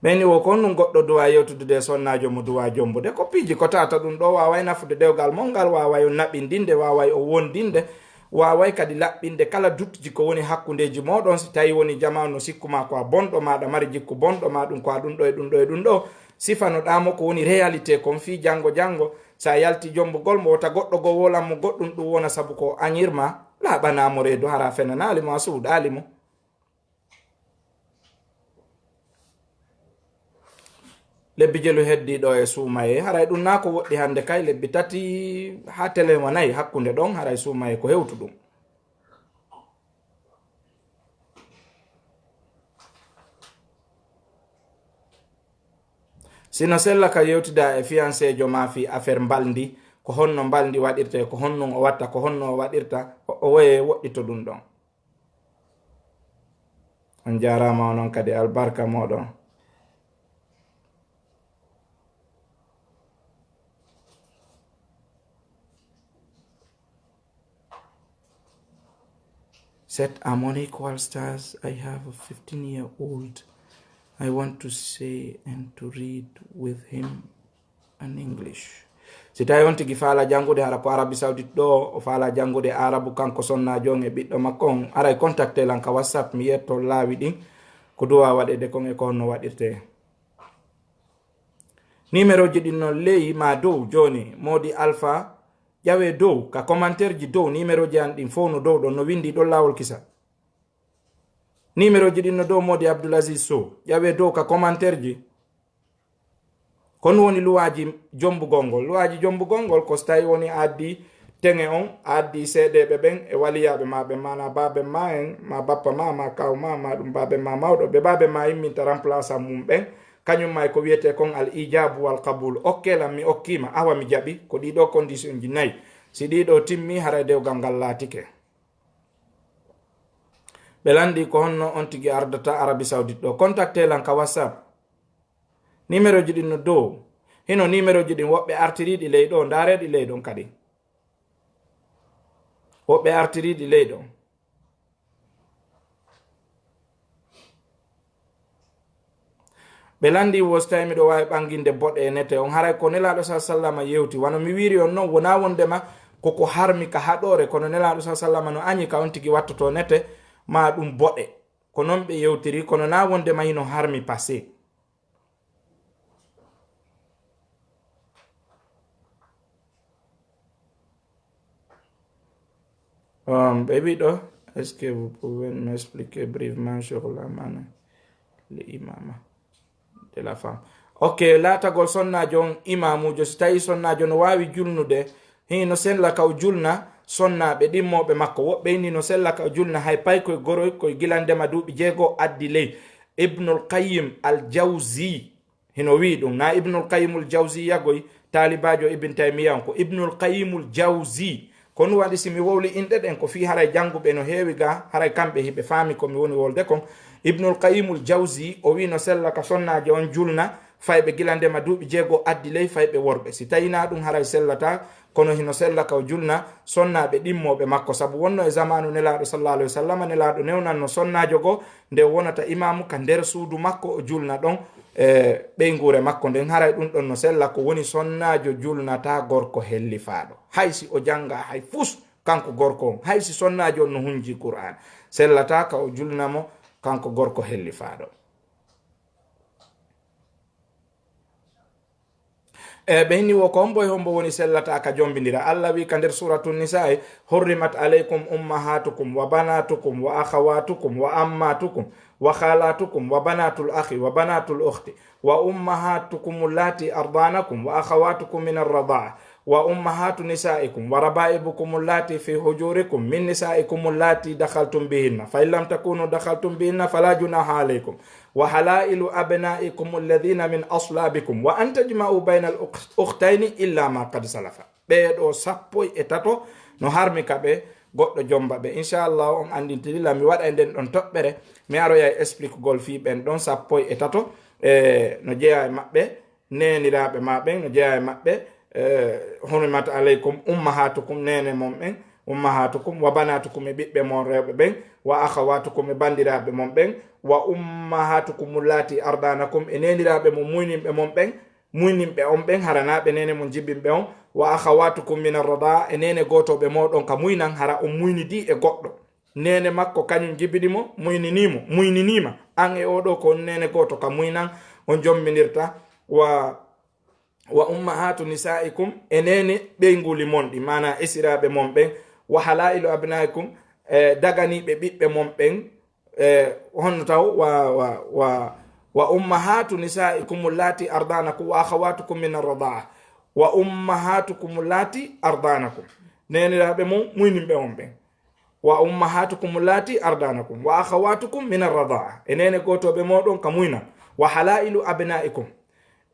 Ɓeyni wo kon ɗum goɗɗo duwa yewtude de sonnaajo mo duwa jombude. Ko piiji ko tata ɗum ɗo waaway nafude dewgal mon ngal, waaway o naɓindinde, waaway o wondinde, waaway kadi laɓɓinde kala dutji ko woni hakkundeeji mooɗon. Si tawi woni jama no sikku ma ko a bonɗo, ma aɗa mari jikku bonɗo, ma ɗum ko a ɗum ɗo e ɗum ɗo e ɗum ɗo, sifanoɗaa mo ko woni réalité kon fii janngo janngo. Sa yalti jombugol mo, wota goɗɗo goo wolan mo goɗɗum, ɗum wona sabu ko o aŋirma, laaɓanaa mo reedu, hara fenanaali mo, a suuɗaali mo. Lebbi jelu heddi ɗo e suumaye, haray ɗum naa ko woɗɗi hannde kay, lebbi tati haa telen wa nayi hakkunde ɗon, haray suumaye ko hewtu ɗum. Sino sella ka yewtida e fiyanseejo ma fii affaire mbalndi, ko honno mbalndi waɗirte, ko honno o watta, ko honno o waɗirta, o, o woye woɗɗito ɗum ɗon. On jaaraama onon kadi, albarka mooɗon. Set harmonic while stars, I have a fifteen year old. I want to say and to read with him an English. Si tawi on tigi faala janngude hara ko Arabie Saoudite ɗo, o faala janngude Arabu kanko sonnaajo on e ɓiɗɗo makko on, haray contacte lan ka WhatsApp, mi yetto laawi ɗin, ko duwa waɗede kon e ko honno waɗirte. Nimerooji ɗin no ley ma dow jooni, Moodi Alfa, ƴawee dow ka commentaire ji dow, nimerooji an ɗin fow no dow ɗon, no windi ɗon laawol kisa. Nimerooji ɗin no dow Moodi Abdul Aziz Sow, ƴawee dow ka commentaire ji. Kon woni luwaaji jombugol ngol. Luwaaji jombugol ngol ko so tawi woni a addi teŋe on, a addi seedeeɓe ɓen e waliyaaɓe ma ɓen, maanaa baaben ma en, ma bappa ma, ma kaaw ma, ma ɗum baaben ma mawɗo, ɓe baaben ma imminta remplaçant mum ɓen, kañum ma e ko wiyetee kon al ijabu wal qabul. Okkee lan, mi okkii ma, awa mi jaɓi, ko ɗii ɗoo condition ji nayi. Si ɗii ɗoo timmii, haray dewgal ngal laatike. Ɓe lanndii ko honno on tigi ardata Arabie Saoudite ɗoo. Contacte lan ka WhatsApp. Nimerooji ɗin no dow. Hino nimerooji ɗin woɓɓe artiriiɗi ley ɗoo, ndaareeɗi ley ɗon kadi. Woɓɓe artiriiɗi ley ɗon. Ɓe lanndii wo si tawi miɗo waawi ɓanginde boɗe e nete on. Haray ko Nelaaɗo sa sallama yewti. Wano mi wiiri on non, wonaa wondema ko ko harmi ka haɗoore, kono Nelaaɗo sa sallama no añi ka on tigi wattoto nete, ma ɗum boɗe. Ko non ɓe yewtiri, kono naa wondema hino harmi passé. Um, ɓe wi ɗo, est-ce que vous pouvez m'expliquer brièvement sur la maana le imama de la femme? Ok, laatagol sonnaajo on imaamuujo, si tawi sonnaajo no waawi julnude, hino sella ka o julna sonnaaɓe ɗimmooɓe makko. Woɓɓe inni no sella ka o julna hay paykoy goroy koy gila ndema duuɓi jeego addi ley. Ibnul Qayyim al Jawzi hino wi'i ɗum. Na Ibnul Qayyimul Jawzi yagoy, taalibaajo Ibn Taymiya on, ko Ibnul Qayyimul Jawzi. Ko ɗum waɗi si mi wowli inɗe ɗen, ko fii haray jannguɓe no heewi ga, haray kamɓe hiɓe faami ko mi woni wolde kon. Ibnul Qayyimul Jawzi, o wi'i no sella ka sonnaajo on julna fayɓe gila ndema duuɓi jeego addi ley fayɓe worɓe. Si tawi na ɗum haray sellataa, kono hino sella ka o julna sonnaaɓe ɗimmooɓe makko. Sabu wonno e zamaanu Nelaaɗo sallallahu alaihi wasallam, Nelaaɗo newnanno sonnaajo goo nde wonata imaamu ka nder suudu makko, o julna ɗon e ɓeynguure makko nden. Haray ɗum ɗon no sella, ko woni sonnaajo julnataa gorko hellifaaɗo. Hay si o jannga hay fus, kanko gorko on, hay si sonnaajo on no hunji Qur'aan, sellataa ka o julna mo kanko gorko hellifaaɗo. E ɓe inni wo ko hombo e hombo woni sellata ka jombindira. Allah wi ka nder Suratu Nisa'i, "Hurrimat alaykum ummahatukum wa banatukum wa akhawatukum wa ammatukum wa khalatukum wa banatul akhi wa banatul ukhti wa ummahatukum allati ardanakum wa akhawatukum min ar-rada'a wa ummahatu nisa'ikum wa raba'ibukum allati fi hujurikum min nisa'ikum allati dakhaltum bihinna. Fa in lam takunu dakhaltum bihinna fala junaha alaykum. Wa halailu abnaikum alladhina min aslabikum. Wa an tajma'u bayna al-ukh-, ukhtayni illa ma qad salafa." Ɓee ɗoo sappo e tato no harmi ka ɓe goɗɗo jomba ɓe. Inchallah, on anndintiri la mi waɗa e nden ɗon toɓɓere. Mi aroya e explique gol fii ɓen ɗon sappo e tato, e no jeyaa e maɓɓe. Neeniraaɓe ma ɓen no jeyaa e maɓɓe, eh, hurimat alaykum ummahatukum, neene mon ɓen, ummahatukum, wa banatukum, e ɓiɓɓe mon rewɓe ɓen, wa akhawatukum, e banndiraaɓe mon ɓen, wa ummahatukum allati ardanakum, e neeniraaɓe mon muyninɓe mon ɓen, muyninɓe on ɓen, hara naa ɓe neene mon jibinɓe on, wa akhawatukum min arrada, e neene gootooɓe mooɗon ka muynan, hara on muynidii e goɗɗo. Neene makko kañum jibini mo, muyninii mo, muyniniima. An e oo ɗoo ko on neene gooto ka muynan, on jombindirta. Wa, wa ummahatu nisaikum, e neene ɓeynguuli mon ɗi, maanaa esiraaɓe mon ɓen, wa halailu abnaikum, e daganiiɓe ɓiɓɓe mon ɓen, e honno taw, wa, wa, wa, wa ummahatu nisaikum allati ardanakum wa akhawatukum min arradaa, wa ummahatukum allati ardanakum, neeniraaɓe mon muyninɓe on ɓen. Wa ummahatukum allati ardanakum wa akhawatukum min arradaa. E neene gootooɓe mooɗon ka muynan. Wa halailu abnaikum.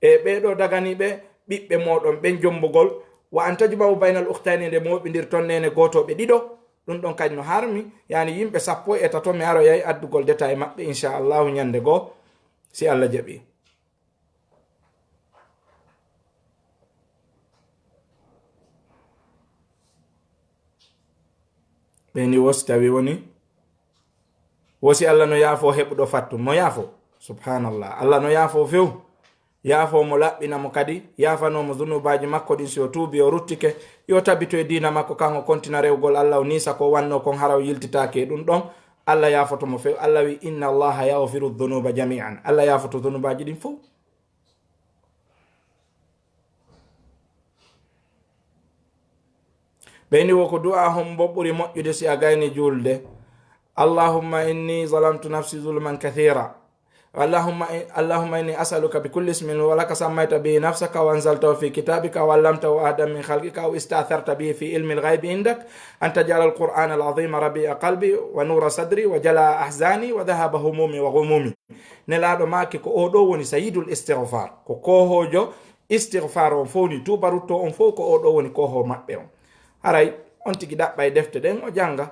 E ɓee ɗoo daganiiɓe ɓiɓɓe mooɗon ɓen jombugol. Wa an tajma'u baynal ukhtayni, nde mooɓindirton neene gootooɓe ɗiɗo. Ɗum ɗon kañ no harmi. Yaani yimɓe sappo e tato, mi aroyay addugol détail maɓɓe, inchallahu, ñande goo, si Allah jaɓi. Ɓe ni wosi tawi woni, wosi Allah no yaafoo heɓuɗo fattu, mo yaafoo. Subhanallah. Allah no yaafoo few. Yaafoo mo, laɓɓina mo kadi, yaafanoo mo zunubaaji makko ɗin, si o tuubi, o ruttike, yo tabito e diina makko, kan o kontina rewgol Allah, o niisa ko wannoo kon, hara o yiltitaake e ɗum ɗon. Allah yaafoto mo few. Allah wi, "Inna Allaha yaghfiru dhunuba jami'an." Allah yaafoto zunubaaji ɗin fow. Ɓe ni wo ko du'a hombo ɓuri moƴƴude si a gayni juulde. Allahumma inni zalamtu nafsi zulman kathira. Allahumma in-, Allahumma inni as'aluka bi kulli ismin huwa laka sammayta bihi nafsaka wa anzaltahu fi kitabika wa allamtahu ahadan min khalqika aw ista'tharta bihi fi ilmi al-ghaybi indak an taj'ala al-Qur'ana al-azima rabi'a qalbi wa nura sadri wa jala'a ahzani wa dhahaba humumi wa ghumumi. Nelaaɗo maaki ko oo ɗoo woni sayyidul istighfar, ko koohoojo istighfar on fow ni, tuuba ruttoo on fow, ko oo ɗoo woni koohoo maɓɓe on. Haray on tigi ɗaɓɓay defte ɗen, o jannga.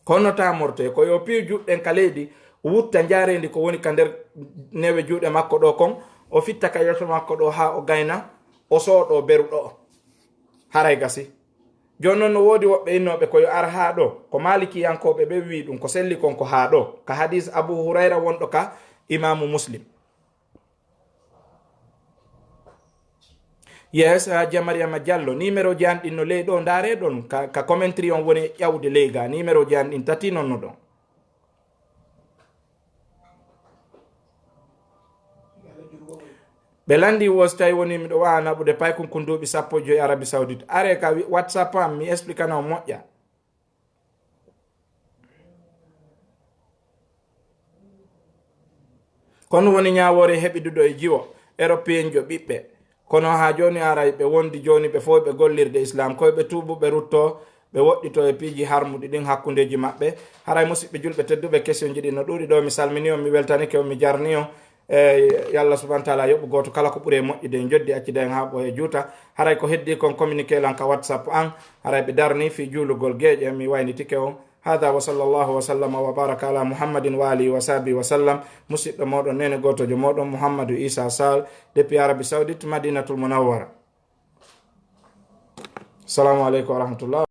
Kono taamortee ko yo piyu juuɗe ɗen ka leydi, wutta njaareendi ko woni ka nder newe juuɗe makko ɗoo kon, o fitta ka yeeso makko ɗoo haa o gayna, o sooɗoo beru ɗoo. Haray gasi. Jooni non no woodi woɓɓe innooɓe ko yo ar haa ɗoo, ko maalikiyankooɓe ɓe wi'i ɗum, ko selli kon ko haa ɗoo, ka hadiis Abu Hurayra wonɗo ka Imaamu Muslim. Yes, Hajja Mariama Diallo, numéro ji an ɗin no ley ɗoo, ndaaree ɗon ka, ka commentary on woni ƴawde ley ga, numéro ji an ɗin tati non no ɗon. Ɓe lanndi wo si tawi woni miɗo waawa naɓude paykun kun duuɓi sappo e joy Arabie Saoudite. Aree ka wi-, WhatsApp am, mi explique na on moƴƴa. Kono woni ñaawoore heɓiduɗo e jiwo, European jo ɓiɓɓe. Kono haa jooni aray ɓe wondi jooni ɓe fow ɓe gollirde Islam, koy ɓe tuubu, ɓe rutto, ɓe woɗɗito e piiji harmuɗi ɗin hakkundeeji maɓɓe. Haray musidɓe julɓe tedduɓe, question ji ɗin no ɗuuɗi ɗoo. Mi salmini on, mi weltanike on, mi jarni on. E, yo Allah subhanahu wa taala yoɓu gooto kala ko ɓuri e moƴƴude e njoddi, accida en haa ɓooya juuta. Haray ko heddi kon communiqué lan ka WhatsApp an. Haray ɓe darni fii juulugol geeƴe, mi waynitike on. Hada wa sallallahu wa sallama wa baraka ala Muhammadin wa alihi wa sahbihi wa sallam. Musidɗo mooɗon, neene gootojo mooɗon, Muhammadu Isa Sall, depuis Arabie Saoudite, Madinatul Munawwara. Assalamu aleykum wa rahmatullah.